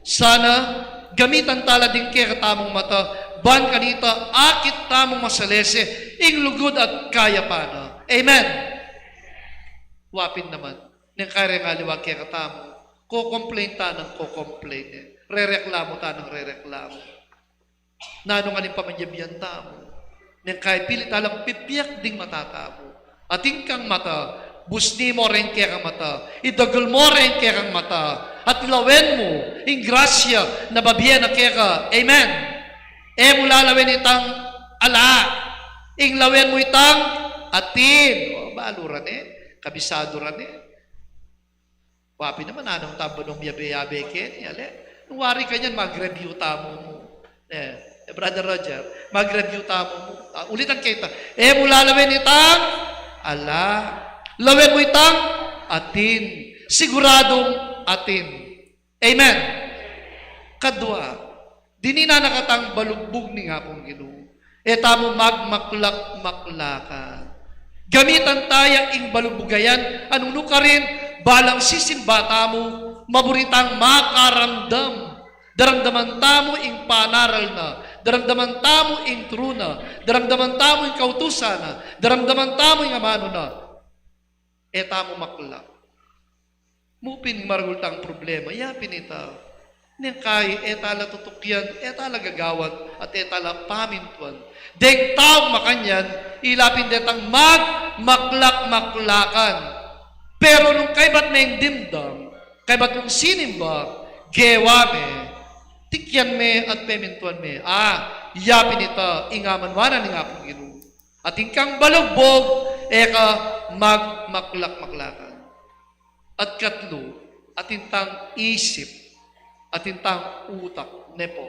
Sana, gamitan tala ding kekatamung mata, ban kanita, akit tamung masalese, ing lugud at kayapan na. Amen. Wa pin naman. Neng kaya reng aliwa kekatamu, ko-complain ta nang ko-complain, e. Rereklamu ta nang rereklamu. Nanu ngan ing pamanyabyan tamu? Neng kaya pili talang pipiak ding mata tamu. Atin kang mata, busni mo reng kekang mata, idagul mo reng kekang mata, at lawen mu ing grasya na bibie na keka. Amen. E mu lalawen itang ala, ing lawen mu itang atin. O, balu ra ne, kabisadu ra ne. Wa pin naman, nanung tamu nung miyabe-yabe keni, ale? Nung wari kanyan, mag-review tamu mu. E, e, Brother Roger, mag-review tamu mu. A, ulitan ke ita. E mu lalawen itang ala. Lawen mu itang atin. Siguradung atin. Amen. Kadua, dininan na katang balugbug ning Apung Ginu. E tamu magmaklak-maklakan. Gamitan ta ya ing balugbug a yan, nung nukarin, balang sisimba tamu, maburi tang makaramdam. Daramdaman tamu ing panaral na, daramdaman tamu ing turu na, daramdaman tamu ing kautusan na, daramdaman tamu ing amanu na. E tamu maklak. Mu pin maragul tang problema, ya pin ita. Neng kaya, e tala tutukyan, e tala gagawan, at e tala pamintuan. Deng taung makanyan, ila pin detang magmaklak-maklakan. Pero nung kaybat meng dimdam, kaybat meng sinimba, gewa me, tikyan me at pemintuan me. A, ya pin ita, ing amanuan na ning Apung Ginu. Atin kang balugbug, e ka magmaklak-maklakan. At katlu, atin tang isip, atin tang utak, ne po.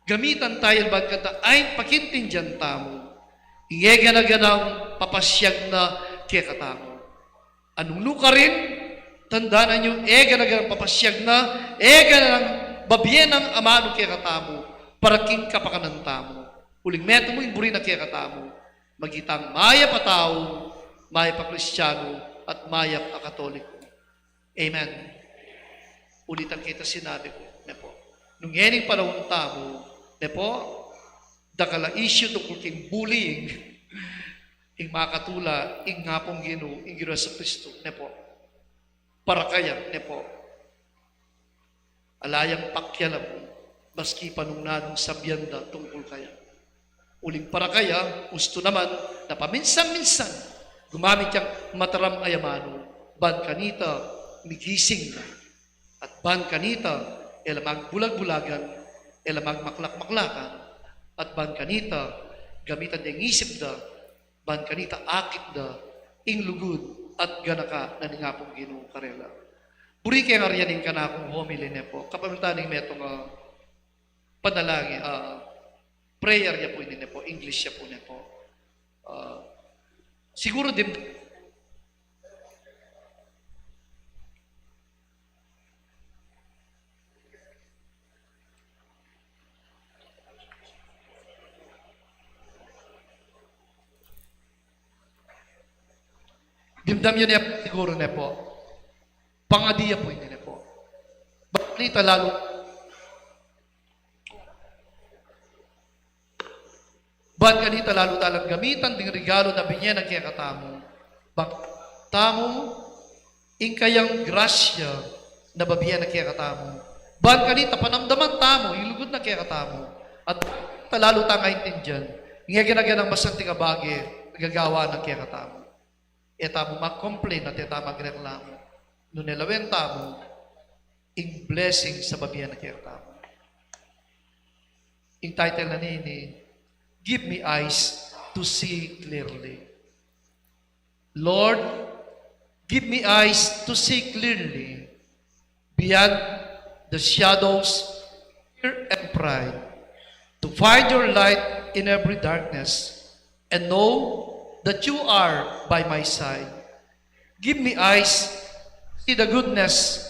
Gamitan ta ya ban kanita, ain pakintindian tamu. Ing e gana-ganang papasiag na kekatamu. Nung nukarin, tandanan yu, e gana-ganang papasiag na, e gana-ganang babie nang amanu kekatamu, para king kapakanan tamu. Uling metung mu ing buri na kekatamu, maging tang mayap a tau, mayap a Kristianu, at mayap a Katoliko. Amen. Ulitan ke ita sinabi ku, ne pu. Nung e ning panaun tamu, ne pu, dakal a issue tungkul king bullying, ing makatula, ing Apung Ginu, ing Ginu Jesucristo, ne pu. Parakaya, ne pu. Ala yang pakialam, maski pa nung nanung sabian da tungkul kaya. Uling parakaya, ustu naman, na paminsan-minsan, gumamit yang mataram a amanu, ban kanita, migising na. At ban kanita, e la magbulag-bulagan, e la magmaklak-maklakan, at ban kanita, gamitan deng isip da, ban kanita akit da, ing lugud at ganaka na ning Apung Ginu karela. Buri ke ngan rian ing kanakung homily ne pu, kapamilatan ning metung a panalangin, ah, prayer ya pu ini ne pu, English ya pu ne pu. Ah, siguru dim-, dimdam yu ne siguru ne pu. Pangadi ya pu ini ne pu. Ban kanita lalu, ban kanita lalu talang gamitan ding regalu na binie na kekatamu. Ban tamu ing kayang grasya na babie na kekatamu. Ban kanita panamdaman tamu ing lugud na kekatamu. At ta lalu tang aintindian ing e gana-ganang masanting a bage a gagawan na kekatamu. E tamu mag-complain at e tamu magreklamu. Nune lawen tamu ing blessing a babie na kekatamu. Ing title na nini, Give Me Eyes to See Clearly. Lord, give me eyes to see clearly beyond the shadows of fear and pride, to find your light in every darkness, and know that you are by my side. Give me eyes to see the goodness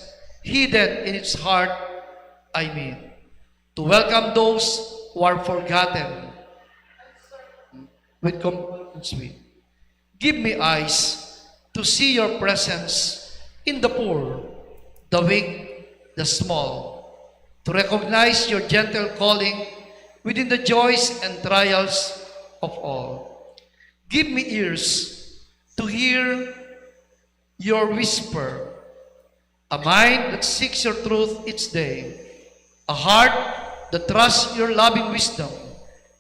hidden in its heart, I mean, to welcome those who are forgotten with compassion sweet. Give me eyes to see your presence in the poor, the weak, the small, to recognize your gentle calling within the joys and trials of all. Give me ears to hear your whisper, a mind that seeks your truth each day, a heart that trusts your loving wisdom,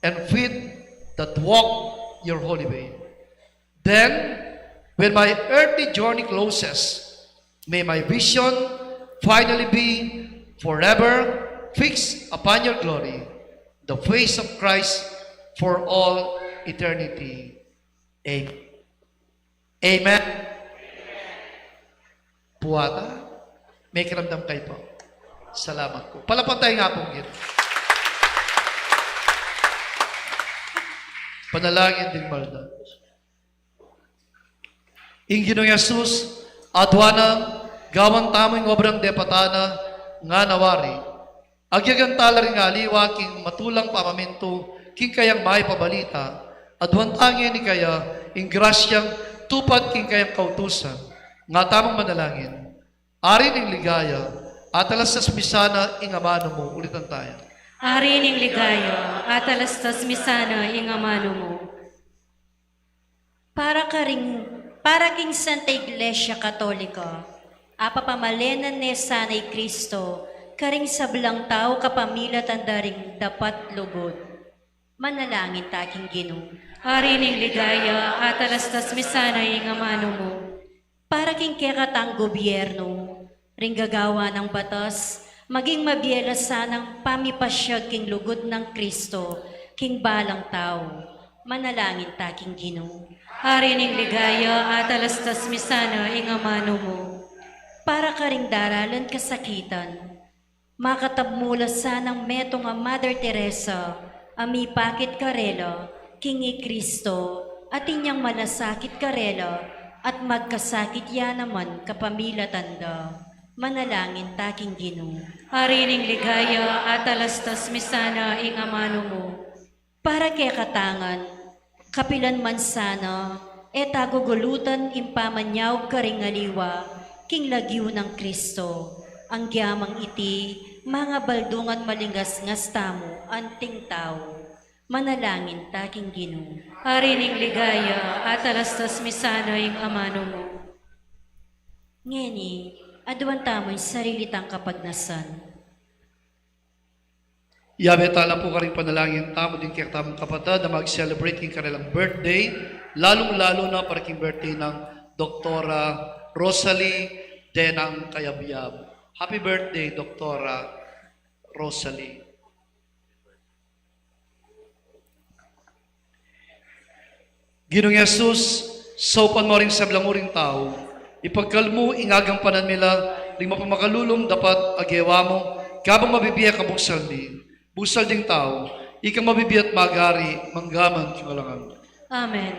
and feet that walk your holy way. Then, when my earthly journey closes, may my vision finally be forever fixed upon your glory, the face of Christ for all eternity. Amen. Amen. Puwata, mekiramdam kayu pu? Salamat pu. Palapan taya ing Apung Ginu. Panalangin ding malda. Ing Ginung Jesus, aduan nang gawan tamu ing obrang depatan na ngana wari. Agyagan tala ring aliwa king matulang pamamintu king kayang mayap a balita. Aduan tang ini kaya ing grasyang tupad king kayang kautusan. Nga tamung manalangin. Ari ning ligaya, atalastas mi sana ing amanu mu. Ulitan taya. Ari ning ligaya, atalastas mi sana ing amanu mu. Para karing, para king Santa Iglesia Katolika, apapamalenan ne sana i Kristo karing sablang tau kapamilatan da ring dapat lugud. Manalangin ta king Ginu. Ari ning ligaya, atalastas mi sana ing amanu mu. Para king kekatang gobyernu, ring gagawan nang batas, maging mabie la sanang pamipasiag king lugud nang Kristo king balang tau. Manalangin ta king Ginu. Ari ning ligaya, atalastas mi sana ing amanu mu. Para karing daralan kasakitan, makatabmu la sanang metung a Mother Teresa a mipakit karela King i Kristo, atin yang malasakit karela, at magkasakit ya naman kapamilatan da. Manalangin ta king Ginu. Ari ning ligaya, atalastas mi sana ing amanu mu. Para kekatang ngan, kapilan man sana, e ta gugulutan ing pamanyaub karing aliwa, king lagyu nang Kristo, agyamang iti, mangabaldungan malingasngas tamu, anting tau. Manalangin ta king Ginu. Ari ning ligaya, atalastas mi sana ing amanu mu. Ngeni, aduan tamu ing sarili tang kapagnasan. Yabe tala pu karing panalangin tamu ding kekatamung kapatad a mag-celebrate king karelang birthday, lalung-lalu na para king birthday nang Doktora Rosalie Denang Kayabyab. Happy birthday, Doktora Rosalie. Ginung Jesus, saupan mu ring sablang uring tau, ipagkalub mu ing agampanan mi la ring mapamakalulung dapat a gewa mu, kabang mabibie kabusal mi, busal ding tau, ikang mabibie at magari, mangga man king alang angga. Amen.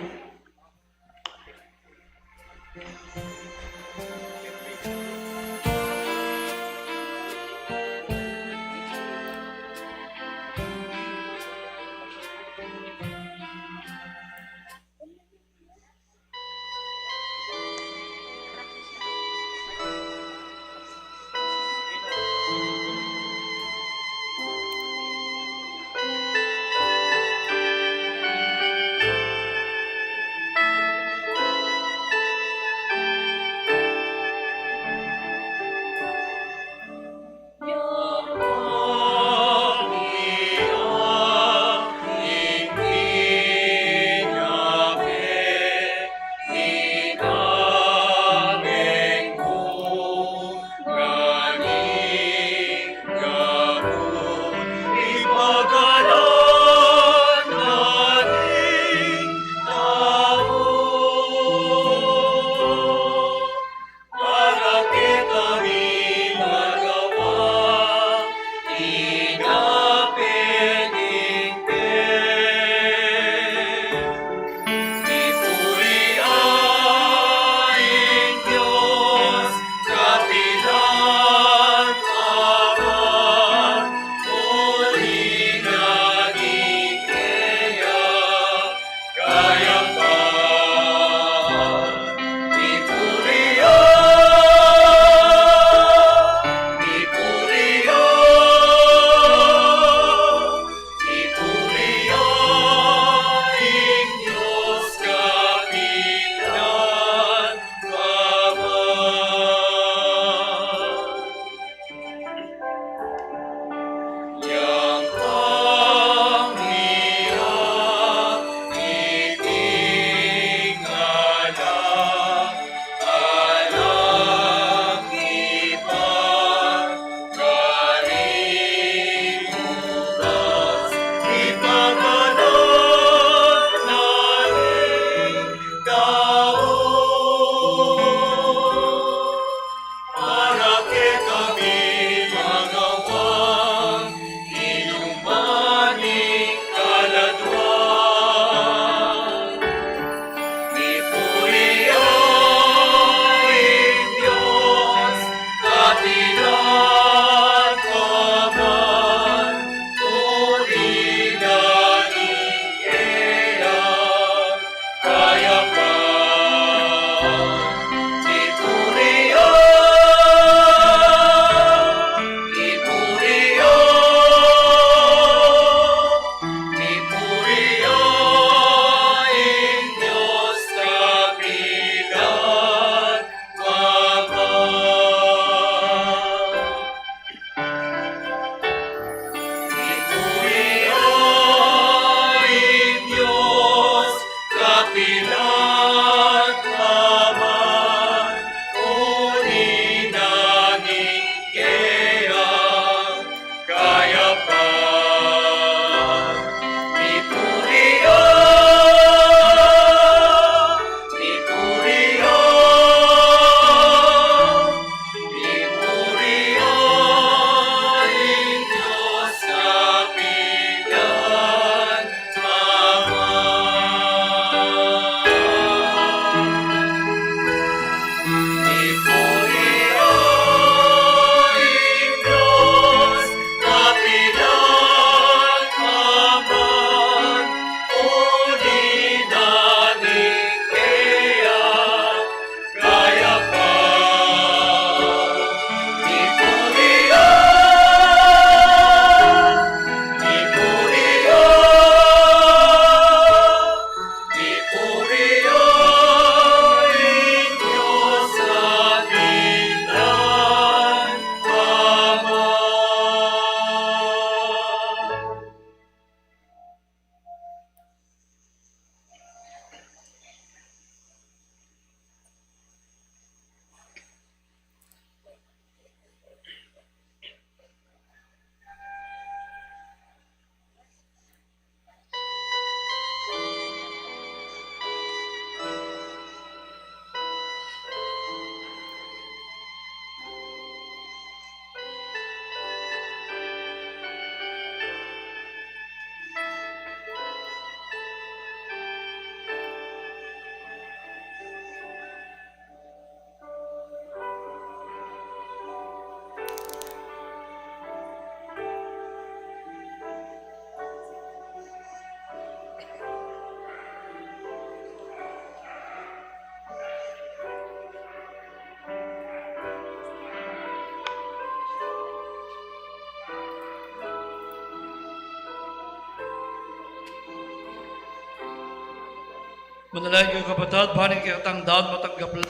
Manalangin kayu, kapatad, ban ing kekatang daun matanggap la.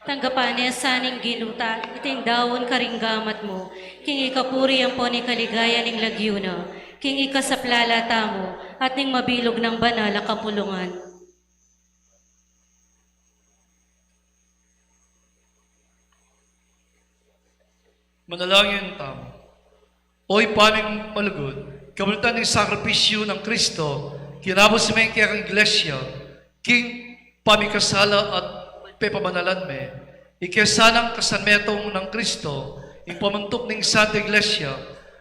Tanggapan na sa ning Ginu iting daun karing gamat mu, king ikapuri ampon ikaligaya ning lagyu na, king ikasaplala tamu at ning mabilug nang banal a kapulungan. Manalangin tamu. O Ibpa ming malugud, kabulutan ning sakripisyu nang Kristo, kinabus me ing kekang Iglesia king pamikasala at pepabanalan me. Ike sanang kasanmetung nang Kristo ing pamuntuk ning Santa Iglesia,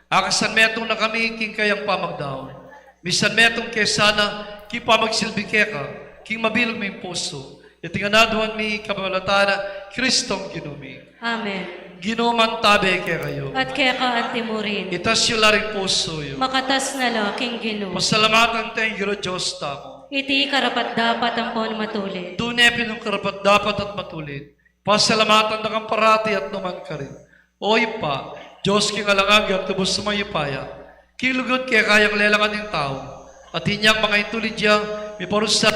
akasanmetung na kami king kayang pamagdaun. Misanmetung ke sana king pamagsilbi keka king mabilug ming pusu. Iti ngan aduan mi kapamilatan nang Kristong Ginu mi. Amen. Ginu mantabe kekayu. At keka antimurin. Itas yu la ring pusu yu. Makatas na la king Ginu. Pasalamatan tayang Ginu Dios tamu. Iti karapat-dapat ampon matulid. Tune pin ing karapat-dapat at matulid. Pasalamatan da kang parati at nukarin man. O Ibpa, Dios king alang angga, tubus mayupaya. King lugud keka yang lelangan ing tau, at inyang manga intulid ya, miparusa.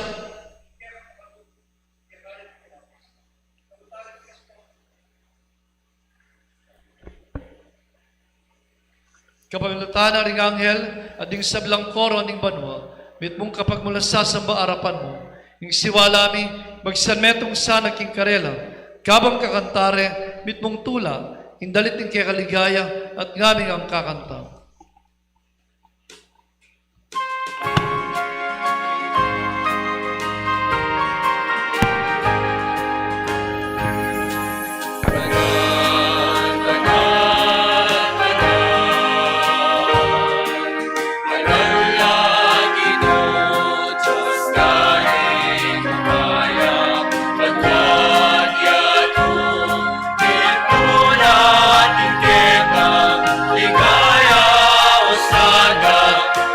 Kapamilatan na ring anghel at ding sablang koro ning banua, mitmung kapagmulasan sasamba king arapan mu, ing siwala mi magsanmetung sana king karela, kabang kakanta re mitmung tula ing dalit ning kekaligaya at ngaming angkakanta.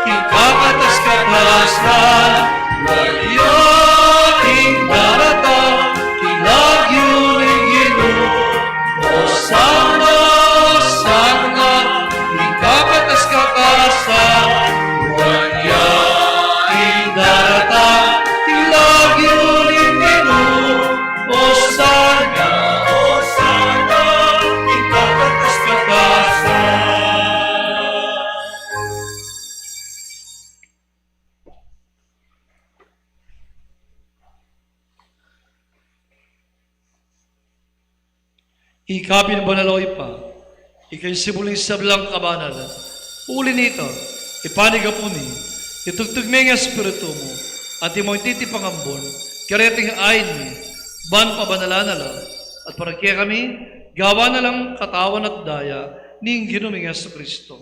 King kakatas-katasan, ing daratang, king lagyu ning Ginu. Osana, osana, king kakatas-katasan, ing daratang, king lagyu ning Ginu. Osana, osana, king kakatas-katasan. Ika pin banal, o Ibpa, ika ing sibul ning sablang kabanalan. Uli na nita, ipanyawad mu ne, itugtug me ing Espiritu mu, antimo ing titipang ambun, kareting ain mi, ban pabanalan na la, at para kekami, gawan na lang katawan at daya ning Ginu ming Jesucristo.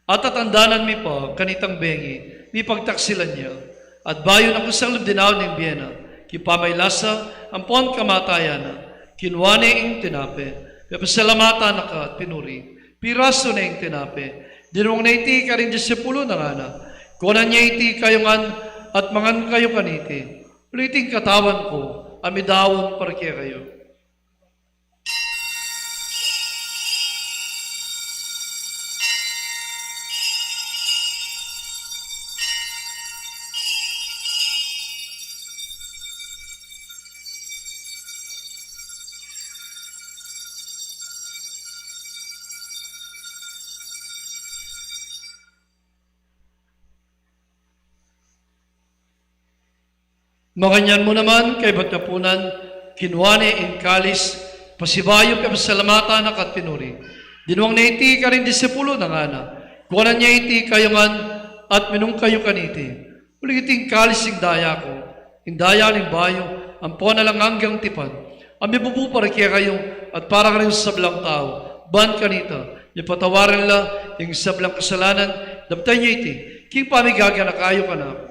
At tatandanan mi pa kanitang bengi, mipagtaksilan ya, at bayu na kusang lub dinaun ning bie na, king pamaylasa ampon kamatayan na, kinua ne ing tinape, pepasalamatan na ka at pinuri, pirasu ne ing tinape, dinwang ne iti karing disipulu na, ngana, kuanan ye iti kayu ngan at mangan kayu kaniti, uling iti ing katawan ku, a midaun para kekayu. Makanyan mu naman, kaybat apunan, kinua ne ing kalis, pasibayu pepasalamatan na ka at pinuri. Dinwang ne iti karing disipulu na, ngana, kuanan ye iti kayu ngan at minum kayu kaniti. Uling iti ing kalis ning daya ku, ing daya ning bayu ampon alang anggang tipan, a mibubu para kekayu at para karing sablang tau, ban kanita, mipatawad la ing sablang kasalanan, daptan ye iti king pamigaganaka yu kanaku.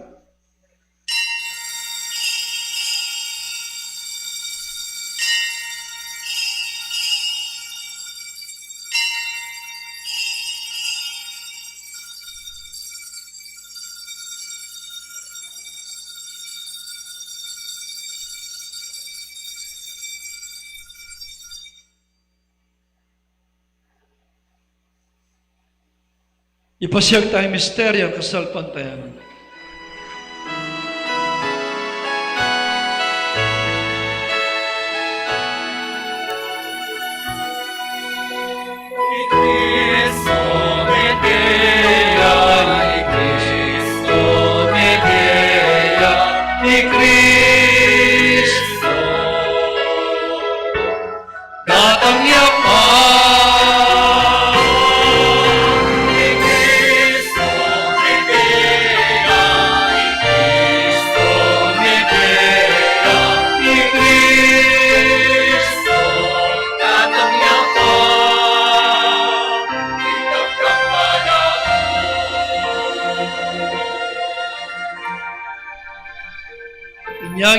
Ipasiag taya ing misteryu ning kasalpantayanan.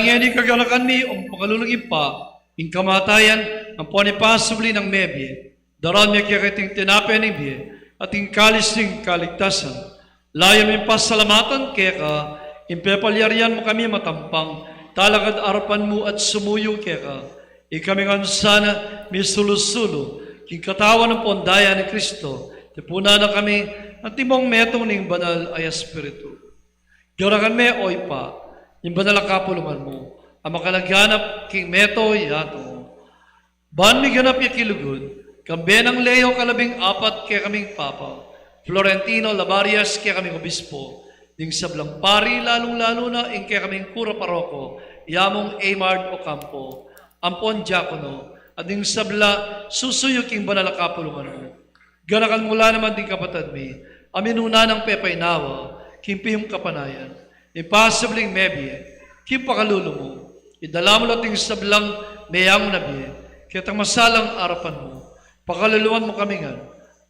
Ngeni kaganakan mi ing pakalulung Ibpa, ing kamatayan ampon ing pasubli nang mebie. Daraun mi keka iting tinape ning bie at ing kalis ning kaligtasan. Layun ming pasalamatan keka ing pepalyarian mu kami matampang talakad arapan mu at sumuyu keka. Ikami ngan sana misulu-sulu king katawan ampon daya nang Kristo. Tipunan na kami antimong metung ning Banal a Espiritu. Ganakan me, o Ibpa, ing banal a kapulungan mu a makalaganap king mabilug a yatu. Ban miganap ya king lugud, kambe nang Leo kalabing apat kekaming Papa, Florentino Labarias kekaming Obispo, ding sablang pari, lalung-lalu na ing kekaming kura paroko, i Among Aymard Ocampo, ampon diakono, at ding sabla susuyu king banal a kapulungan mu. Ganakan mu la naman ding kapatad mi a minuna nang pepainawa king pin ning kapanayan, ing pasubling mebie king pakalulu mu. Idala mu la ding sablang meangu na bie ketang masalang arapan mu. Pakaluluan mu kami ngan,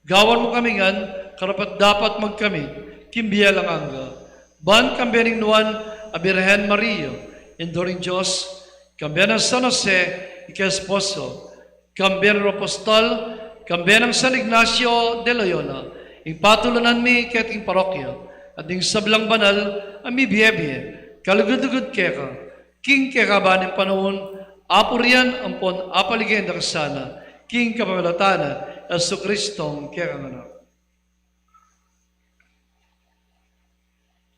gawan mu kami ngan karapat-dapat magkamit king bie alang angga, ban kambe ning Nuan a Birhen Maria, Indu ning Dios, kambe nang San Jose, ing kayang esposo, kambe nang apostol, kambe nang San Ignacio de Loyola, ing patulunan mi keting parokya, at ding sablang banal a mibie-bie kalugud-lugud keka king kekaban ning panaun, apurian ampon apaligayan da ka sana king kapamilatan nang Jesucristong kekang Anak.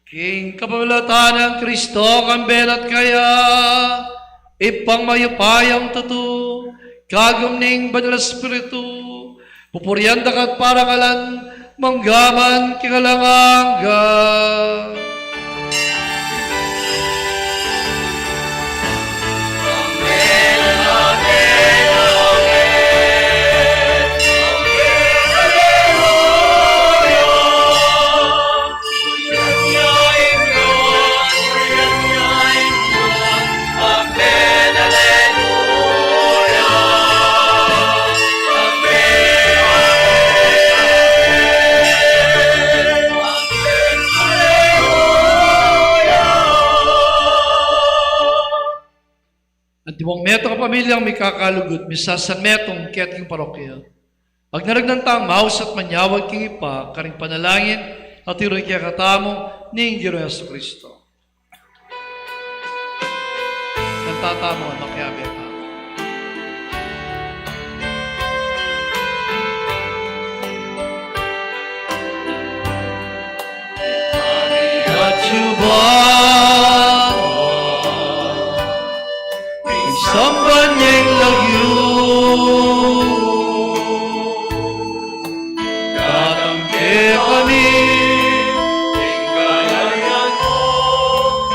King kapamilatan nang Kristo, kambe na at kaya, Ibpang mayupayang tutu, kagum ning Banal a Espiritu, pupurian da ka at parangalan mangga man king alang angga. Antimong metung a pamilyang mikakalugud, misasanmetung keting parokya. Agnaragnan tang maus at manyawad king Ibpa karing panalangin a tinuring kekatamu ning Ginu Jesucristo. Kanta tamu, makiabe tamu. At suba, isamban yang lagyu, datang kekami, ing kayarian mu,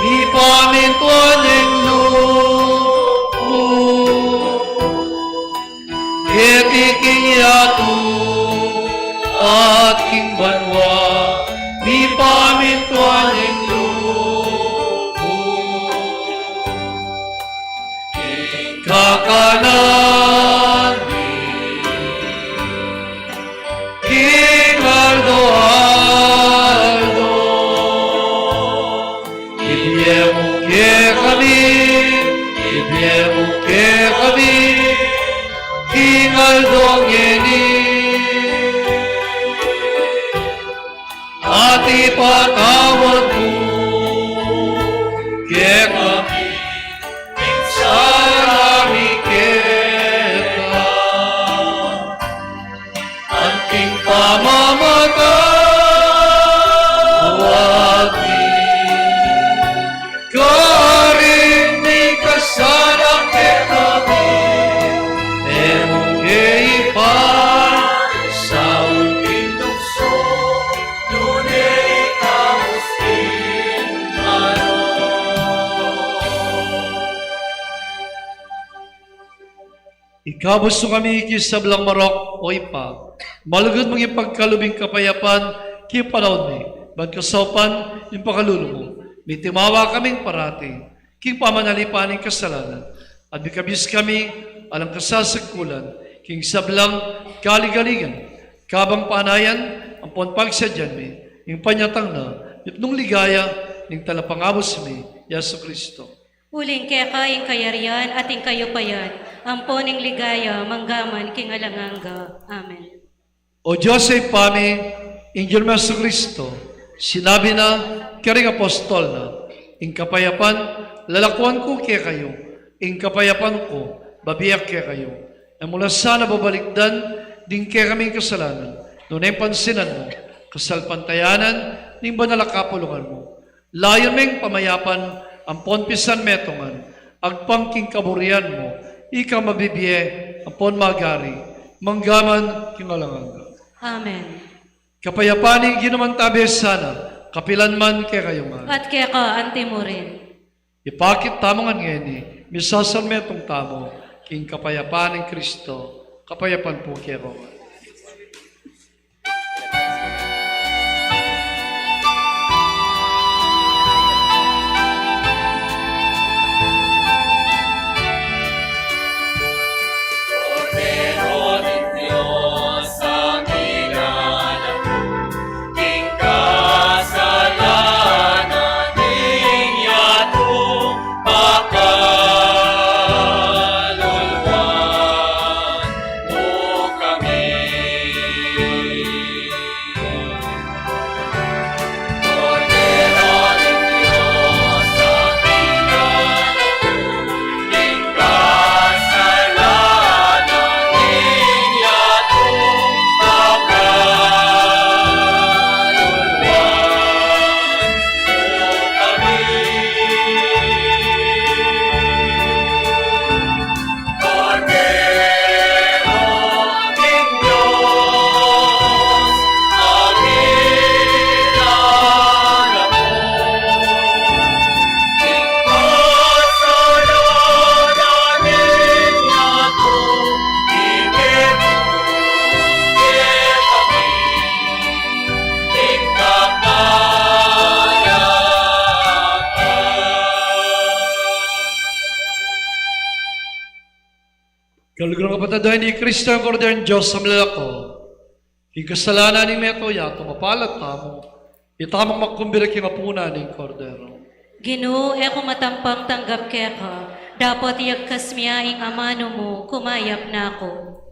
mipamintuan yang lub mu. Keti king yatu at king banua, mipamintuan yang lub mu. Ing kakanan mi king aldo-aldo, ibie mu kekami, ibie mu kekami, king aldo ngeni. At ipatawad mu kekami ing sala mi keka, anting pamamatawad mi karing mikasala kekami, e mu ke ipaisaul king tuksu, nune ikabus ing marok. Ikabus mu kami king sablang marok, o Ibpa, malugud mung ipagkalub ing kapayapan king panaun mi, ban kasaupan ning pakalulu mu, mitimawa kaming parati king pamanalipan ning kasalanan, at mikabus kami alang kasasagkulan king sablang kaligaligan, kabang panayan ampon pagsadyan mi ing panyatang na mipnung ligaya ning Talapangabus mi, Jesucristo. Uling keka ing kayarian at ing kayupayan, ampon ing ligaya, mangga man king alang angga. Amen. O Dios, Ibpa mi, ing Ginu ming Jesucristo, sinabi na karing apostol na, "Ing kapayapan lalakuan ku kekayu, ing kapayapan ku babie ku kekayu." E mu la sana babalikdan ding kekaming kasalanan, nune pansinan mu, kasalpantayanan ning banal a kapulungan mu. Layun meng pamayapan ampon pisanmetungan, agpang king kaburian mu, ika mabibie ampon magari, mangga man king alang angga. Amen. Kapayapan ning Ginu mantabe sana, kapilan man kekayu ngan. At keka anti mu rin. Ipakit tamu ngan ngeni, misasanmetung tamu king kapayapan ning Kristo, kapayapan pu kekongan. Kaluguran, kapatad, ini i Kristo, ing Kordero ning Dios a milalako king kasalanan ning meto yatu. Mapalad tamu, itamung makumbira king apunan ning Kordero. Ginu, e ku matampang tanggap keka, dapot iyagkas mu ya ing amanu mu, kumayap na ku.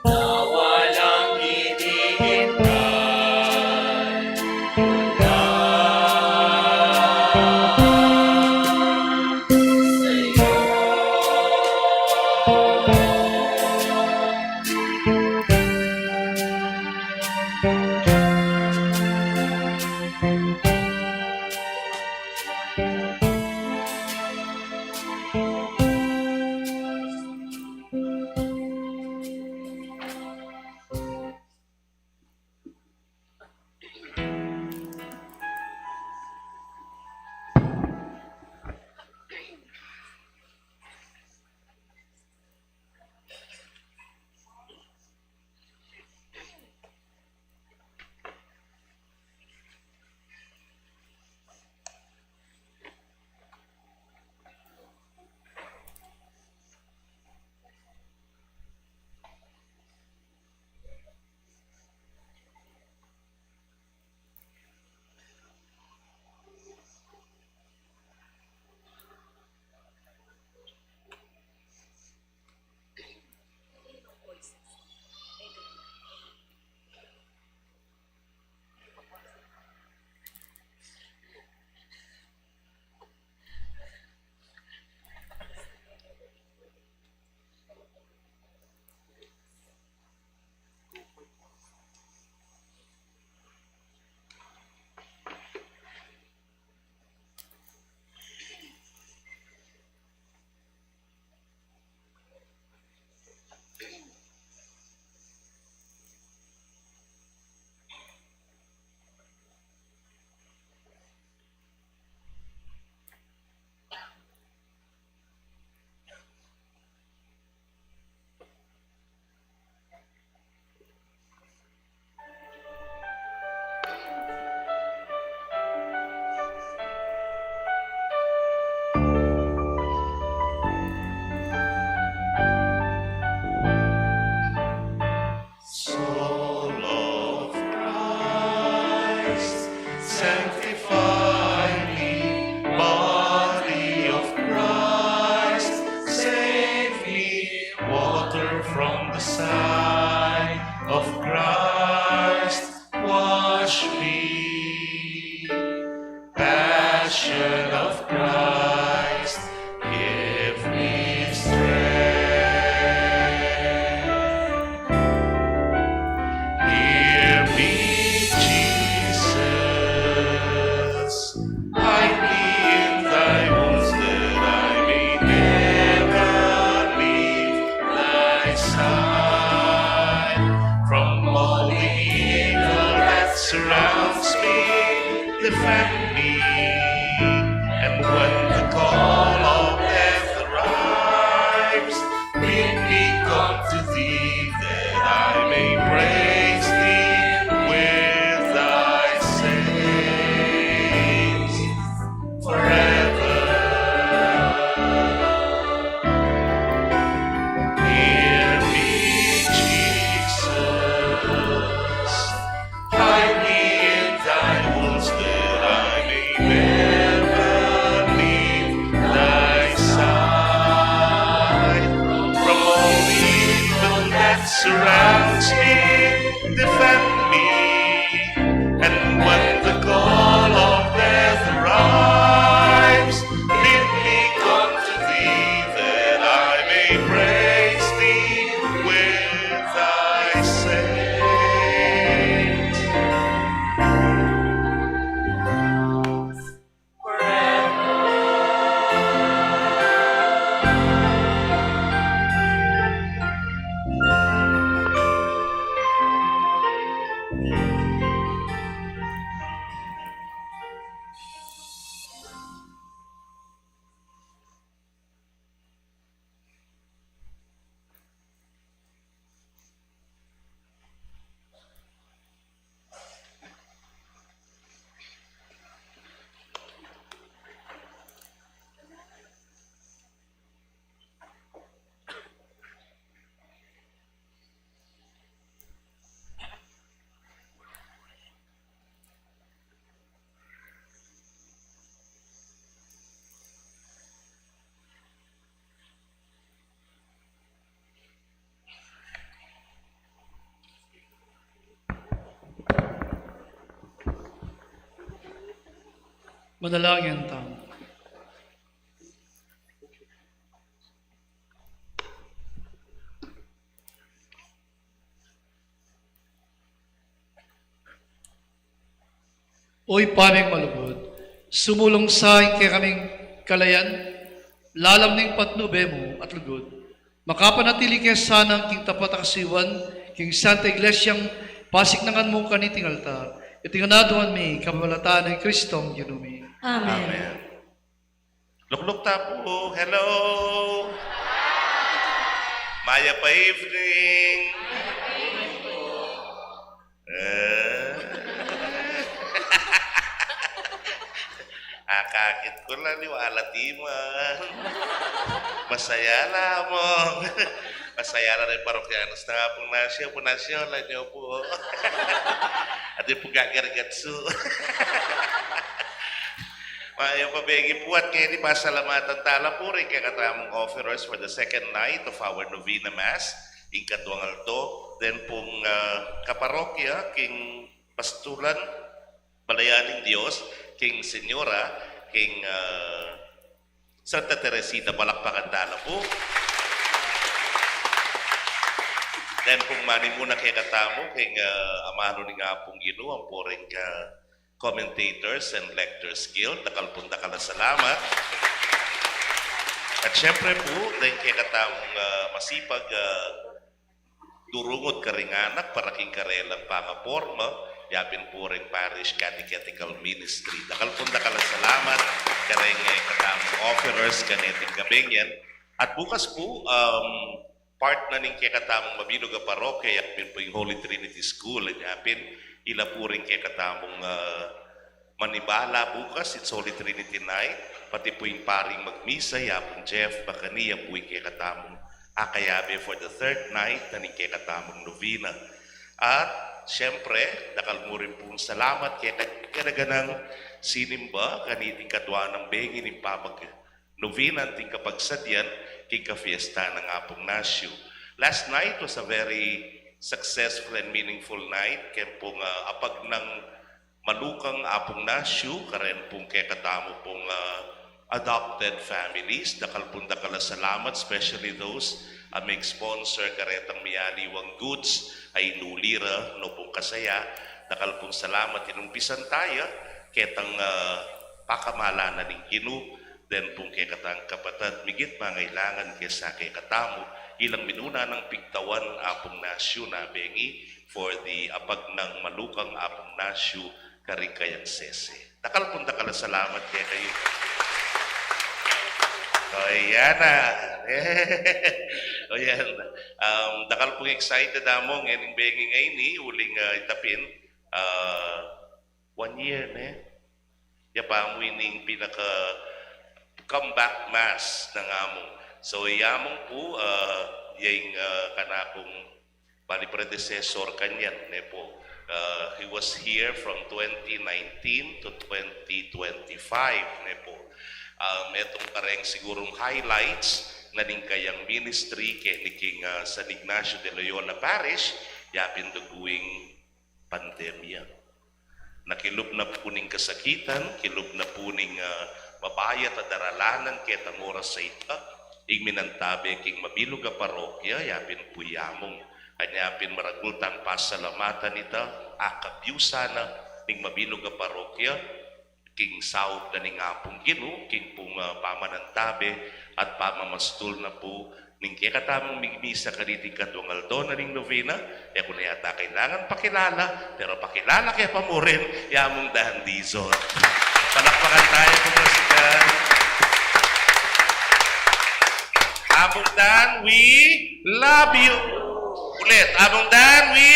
na walang hinihintay mula sa'yo. Soul of Christ, sanctify me. Body of Christ, save me. Water from the side of Christ, wash me. Passion of Christ, give me strength. Hear me, Jesus. Hide me in thy wounds that I may never leave thy side. From all the evil that surrounds me, defend me. And when the call of death arrives, bid me come to thee, that I may praise thee with thy saints forever. Hear me, Jesus. Hide me in thy wounds that I may never leave thy side. From all evil that surrounds me, defend me. And when the call of death arrives, bid me come to thee, that I may praise thee with thy saints forever. Manalangin tamu. O Ibpa ming malugud, sumulung sa ing kekaming kalayan, lalam ning patnube mu at lugud, makapanatili ke sana king tapat a kasiwan king Santa Iglesiang pasiknangan mu kaniting altar. Iti ngan aduan mi kapamilatan nang Kristong Ginu mi. Amen. Amen. Lukluk ta pu. Hello. Mayap a evening. Eh. Akakit ku la ni wala timan. Masaya la mu. Masaya la ring parokyanos nang Apung Nasyu, Apung Nasyu, la nyo pu. Ati pu gagarigatsu. Mayap a bengi pu at ngeni pasalamatan tala pu ring kekatamung offerers for the second night of our novena mass, ing kaduang aldo, then pung, ah, kaparokya, king pastulan, balayan ning Dios, king Senyora, king, ah, Santa Teresita, palakpakan tala pu. Then pung manimuna kekatamu, king, ah, amanu ning Apung Ginu, ampo ring, ah, Commentators and Lectors Guild, dakal pung dakal a salamat. At syempre pu, deng kekatamung, ah, masipag, ah, durungud karing anak para king karelang pangaporma, yapin pu ring Parish Catechetical Ministry. Dakal pung dakal a salamat kareng, eh, katamung offerers kaneting gabing yan. At bukas pu, um, part na ning kekatamung mabilug a parokya, yapin pu ing Holy Trinity School, yapin ila pu ring kekatamung, ah, manibala bukas, it's Holy Trinity Night, pati pu ing paring magmisa, Apung Jeff Bacania pu ing kekatamung akayabe for the third night na ning kekatamung novena. At, syempre, dakal mu rin pung salamat keka, kekayung sinimba kaniting kadua nang bengi ning pamag, novena anting kapagsadyan king kafiesta nang Apung Nasyu. Last night was a very successful and meaningful night, keng pung, ah, apag nang malukang Apung Nasyu, karen pung kekatamu pung, ah, adopted families. Dakal pung dakal a salamat, especially those a mig-sponsor karetang mialiwang goods a inuli ra, no pung kasaya. Dakal pung salamat, inumpisan taya ketang, ah, pakamalan na ning Ginu, then pung kekatang kapatad migit mangailangan kesa kekatamu, ilang minuna nang pigtawan Apung Nasyu na bengi for the apag nang malukang Apung Nasyu karing kayang sese. Dakal pung dakal a salamat kekayu. O, yan na. O, yan. Um, dakal pung excited a mu ngening bengi ngeni, uling, ah, itapin, ah, one year, ne? Ya pa mu ining pinaka comeback mass nang Among. So, ya Among pu, ah, ya ing, ah, kanakung bali predecessor kanyan, ne pu. Ah, he was here from twenty nineteen to twenty twenty-five, ne pu. Ah, metung kareng sigurung highlights na ning kayang ministry keni king, ah, San Ignacio de Loyola Parish, yapin duguing pandemya. Na kilub na pu ning kasakitan, kilub na pu ning, ah, mabayat a daralanan ketang oras a ita, ing minantabe king mabilug a parokya, yapin pu i Among. Anya pin maragul tang pasalamatan ita, akabyusan na ning mabilug a parokya, king saup na ning Apung Ginu, king pung, ah, pamanantabe at pamamastul na pu ning kekatamung migmisa kaniting kaduang aldo na ning novena. E ku na yata kailangan pakilala, pero pakilala ke pa mu rin i Among Dan Dizon. Palakpakan taya pu, Among Dan. Among Dan, we love you. Ulit, Among Dan, we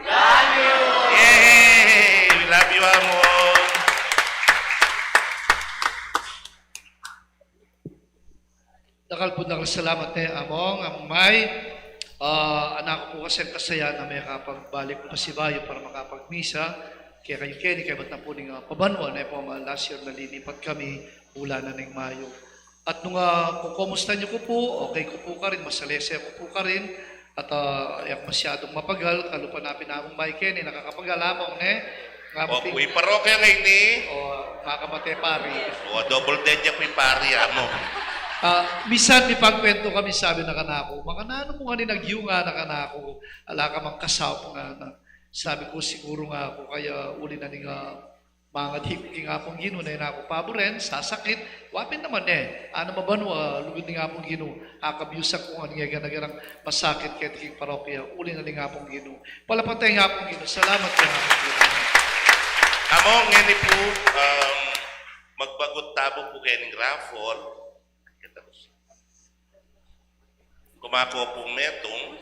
love you. Yay! We love you, Among. Dakal pung dakal a salamat ne, Among, Among May. Ah, anak ku pu kaseng kasaya na mekapagbalik pasibayu para makapagmisa kekayu keni kaybat na pu ning, ah, pabanua, ne pu, ma last year na linipat kami, bulanan ning Mayo. At nung, ah, kukumustan yu ku pu, okay ku pu karin, masalese ku pu karin, at, ah, e ku masyadung mapagal, kalupa na pin Among May keni, nakakapagal, Among, ne? Opo, ing parokya ngeni. O, makamate pari. O, double dead ya pu ing pari, amo. Ah, misan mipangkwentu kami, sabi na kanaku, "Makananu mu ngeni agyu?" ngana kanaku, "Ala ka mang kasaup?" ngana. Sabi ku, "Siguru," ngaku, "kaya uli na ning, ah, mangadi ku king Apung Ginu, na ing aku paburen, sasakit, wa pin naman e. Ana mabanua, ah, lugud ning Apung Ginu, akabiusan ku ngan ing gana-ganang masakit keti king parokya, uli na ning Apung Ginu." Palapatan ing Apung Ginu. Salamat king Apung Ginu. Amo, ngeni pu, um, magbagut tamu pu kening raffle. Kumaku pung metung.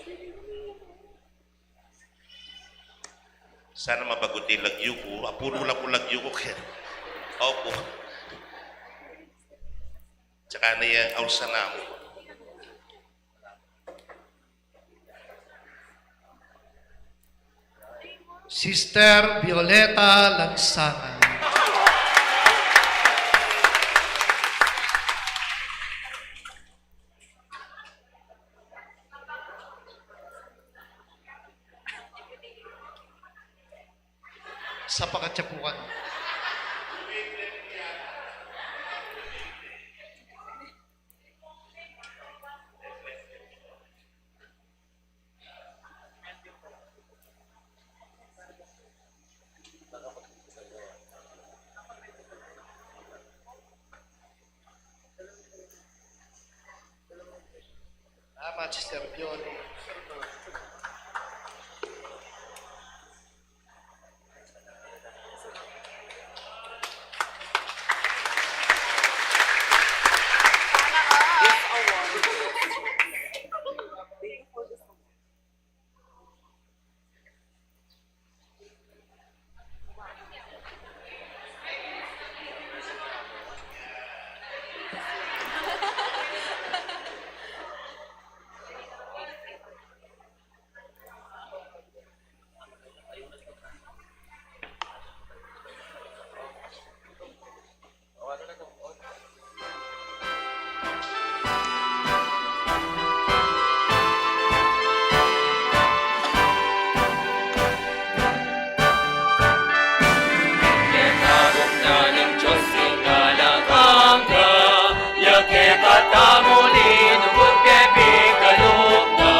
Sana mabagut ing lagyu ku. Apulu la pu lagyu ku ken. Opo. Tsaka na yang ausan namu. Sister Violeta Langsana. Sa pakatyapukan. Salamat, Sister Violi. Kekatamung Dios ing alang angga, ya kekatamu linubud ke pikalub na,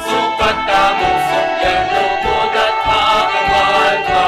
sukat tamu sugyan lugud at pakamal ka.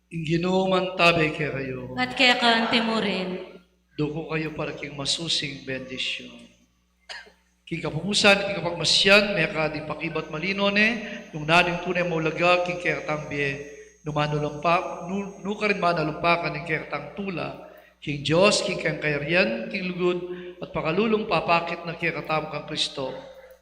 Ing Ginu mantabe kekayu. At keka anti mu rin. Duku kayu para king masusing bendisyun. King kapupusan ning kapagmasiyan, mekad ing pakibat malino ne, nung nanu ing tune maulaga king kekatang bie, nu manalumpakan, nu, nu karin manalumpakan ing kekatang tula king Dios, king kayang kayarian, king lugud, at pakalulung papakit na kekatamu kang Kristo.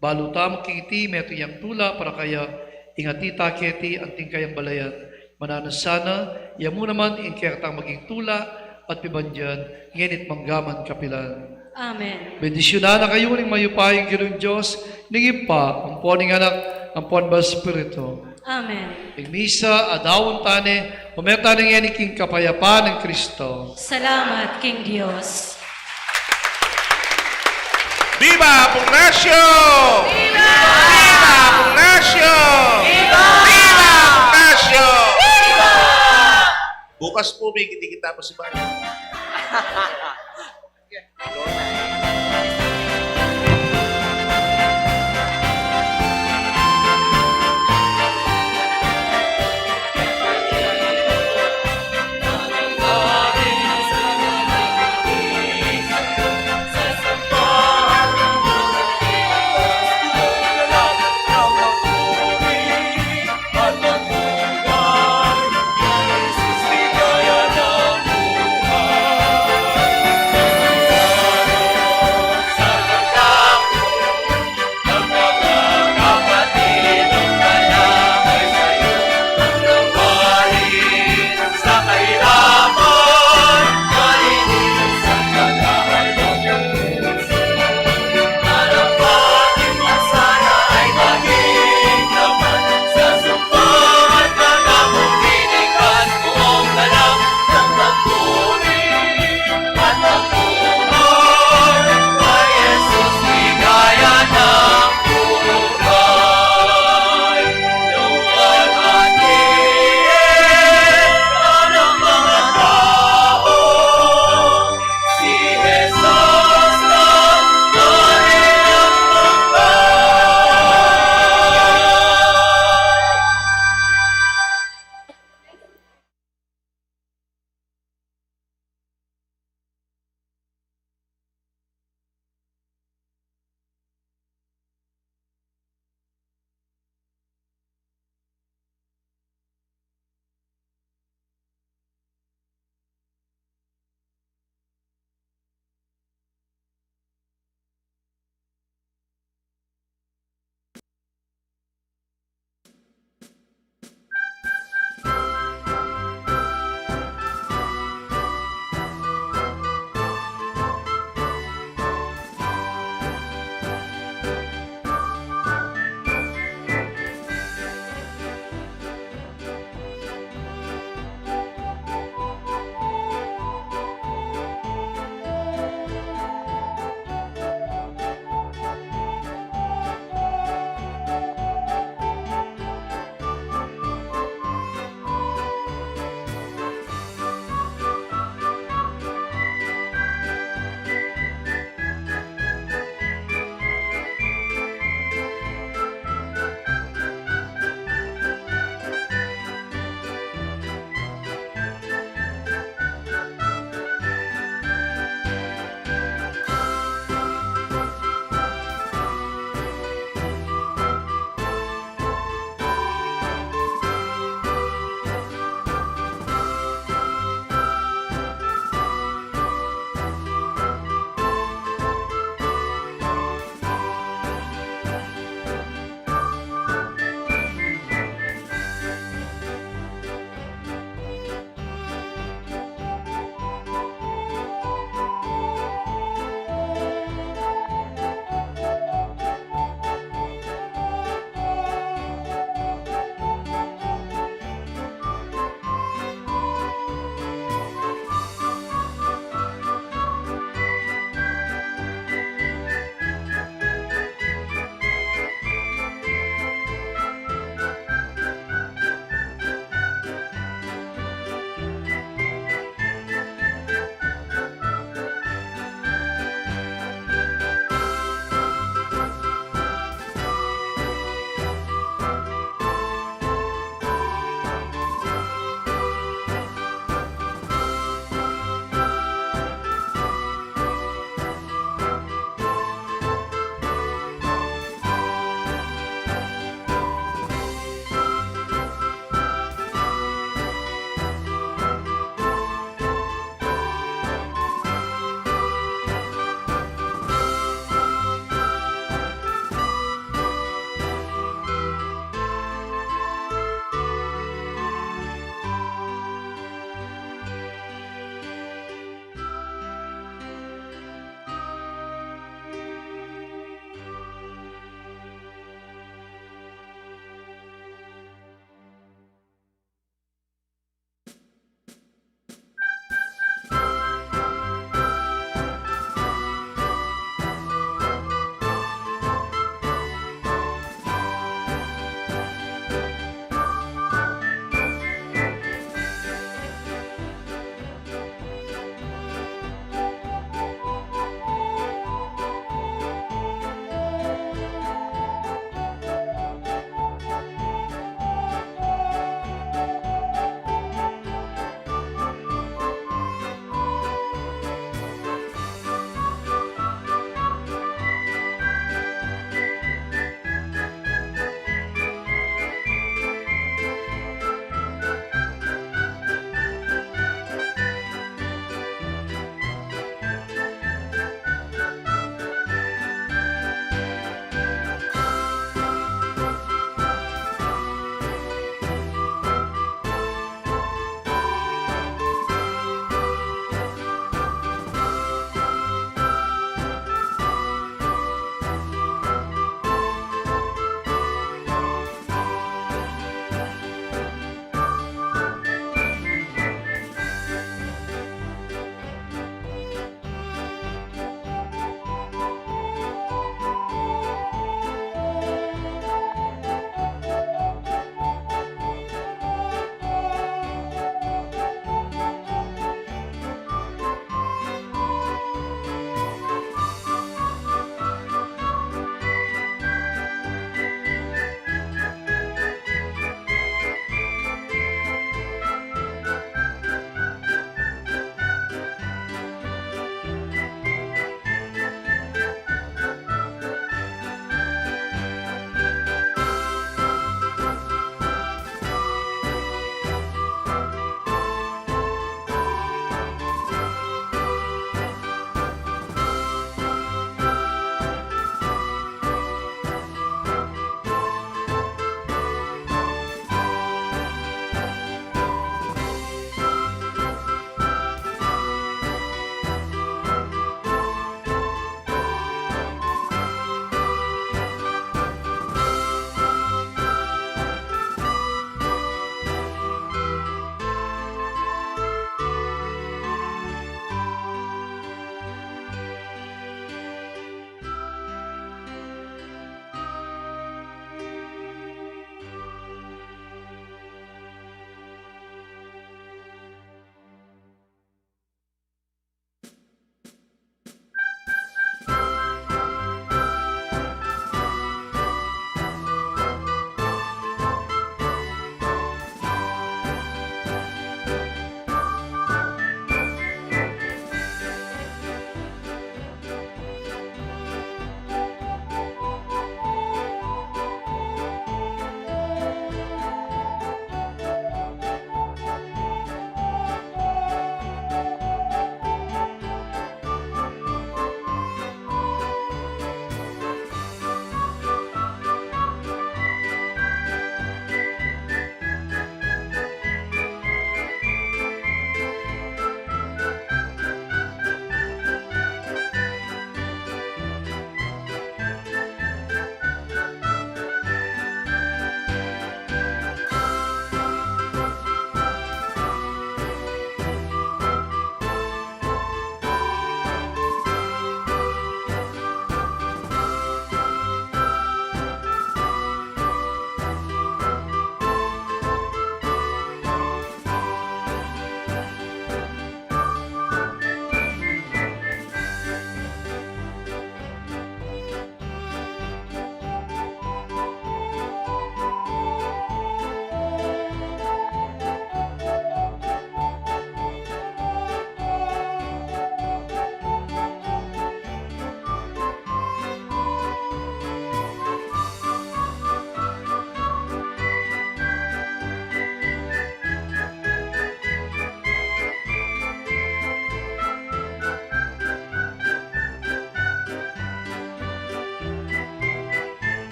Balu tamu king iti metung yang tula para kaya, ing atiu ta keti anting kayang balayan. Mananu sana, iya mu naman ing kekatang maging tula at pibandian, ngeni't manggaman kapilan. Amen. Bendisyunan na kayu ning mayupayang Ginung Dios, ning Ibpa, ampo ning Anak, ampo ning Banal Espiritu. Amen. Ing misa, adaun ta ne, ume ta ne ngeni king kapayapan nang Kristo. Salamat king Dios. Viva Apung Nasyo! Viva! Viva Apung Nasyo! Viva! Viva Apung Nasyo! Bukas pu, migit-git ta pa si Bal.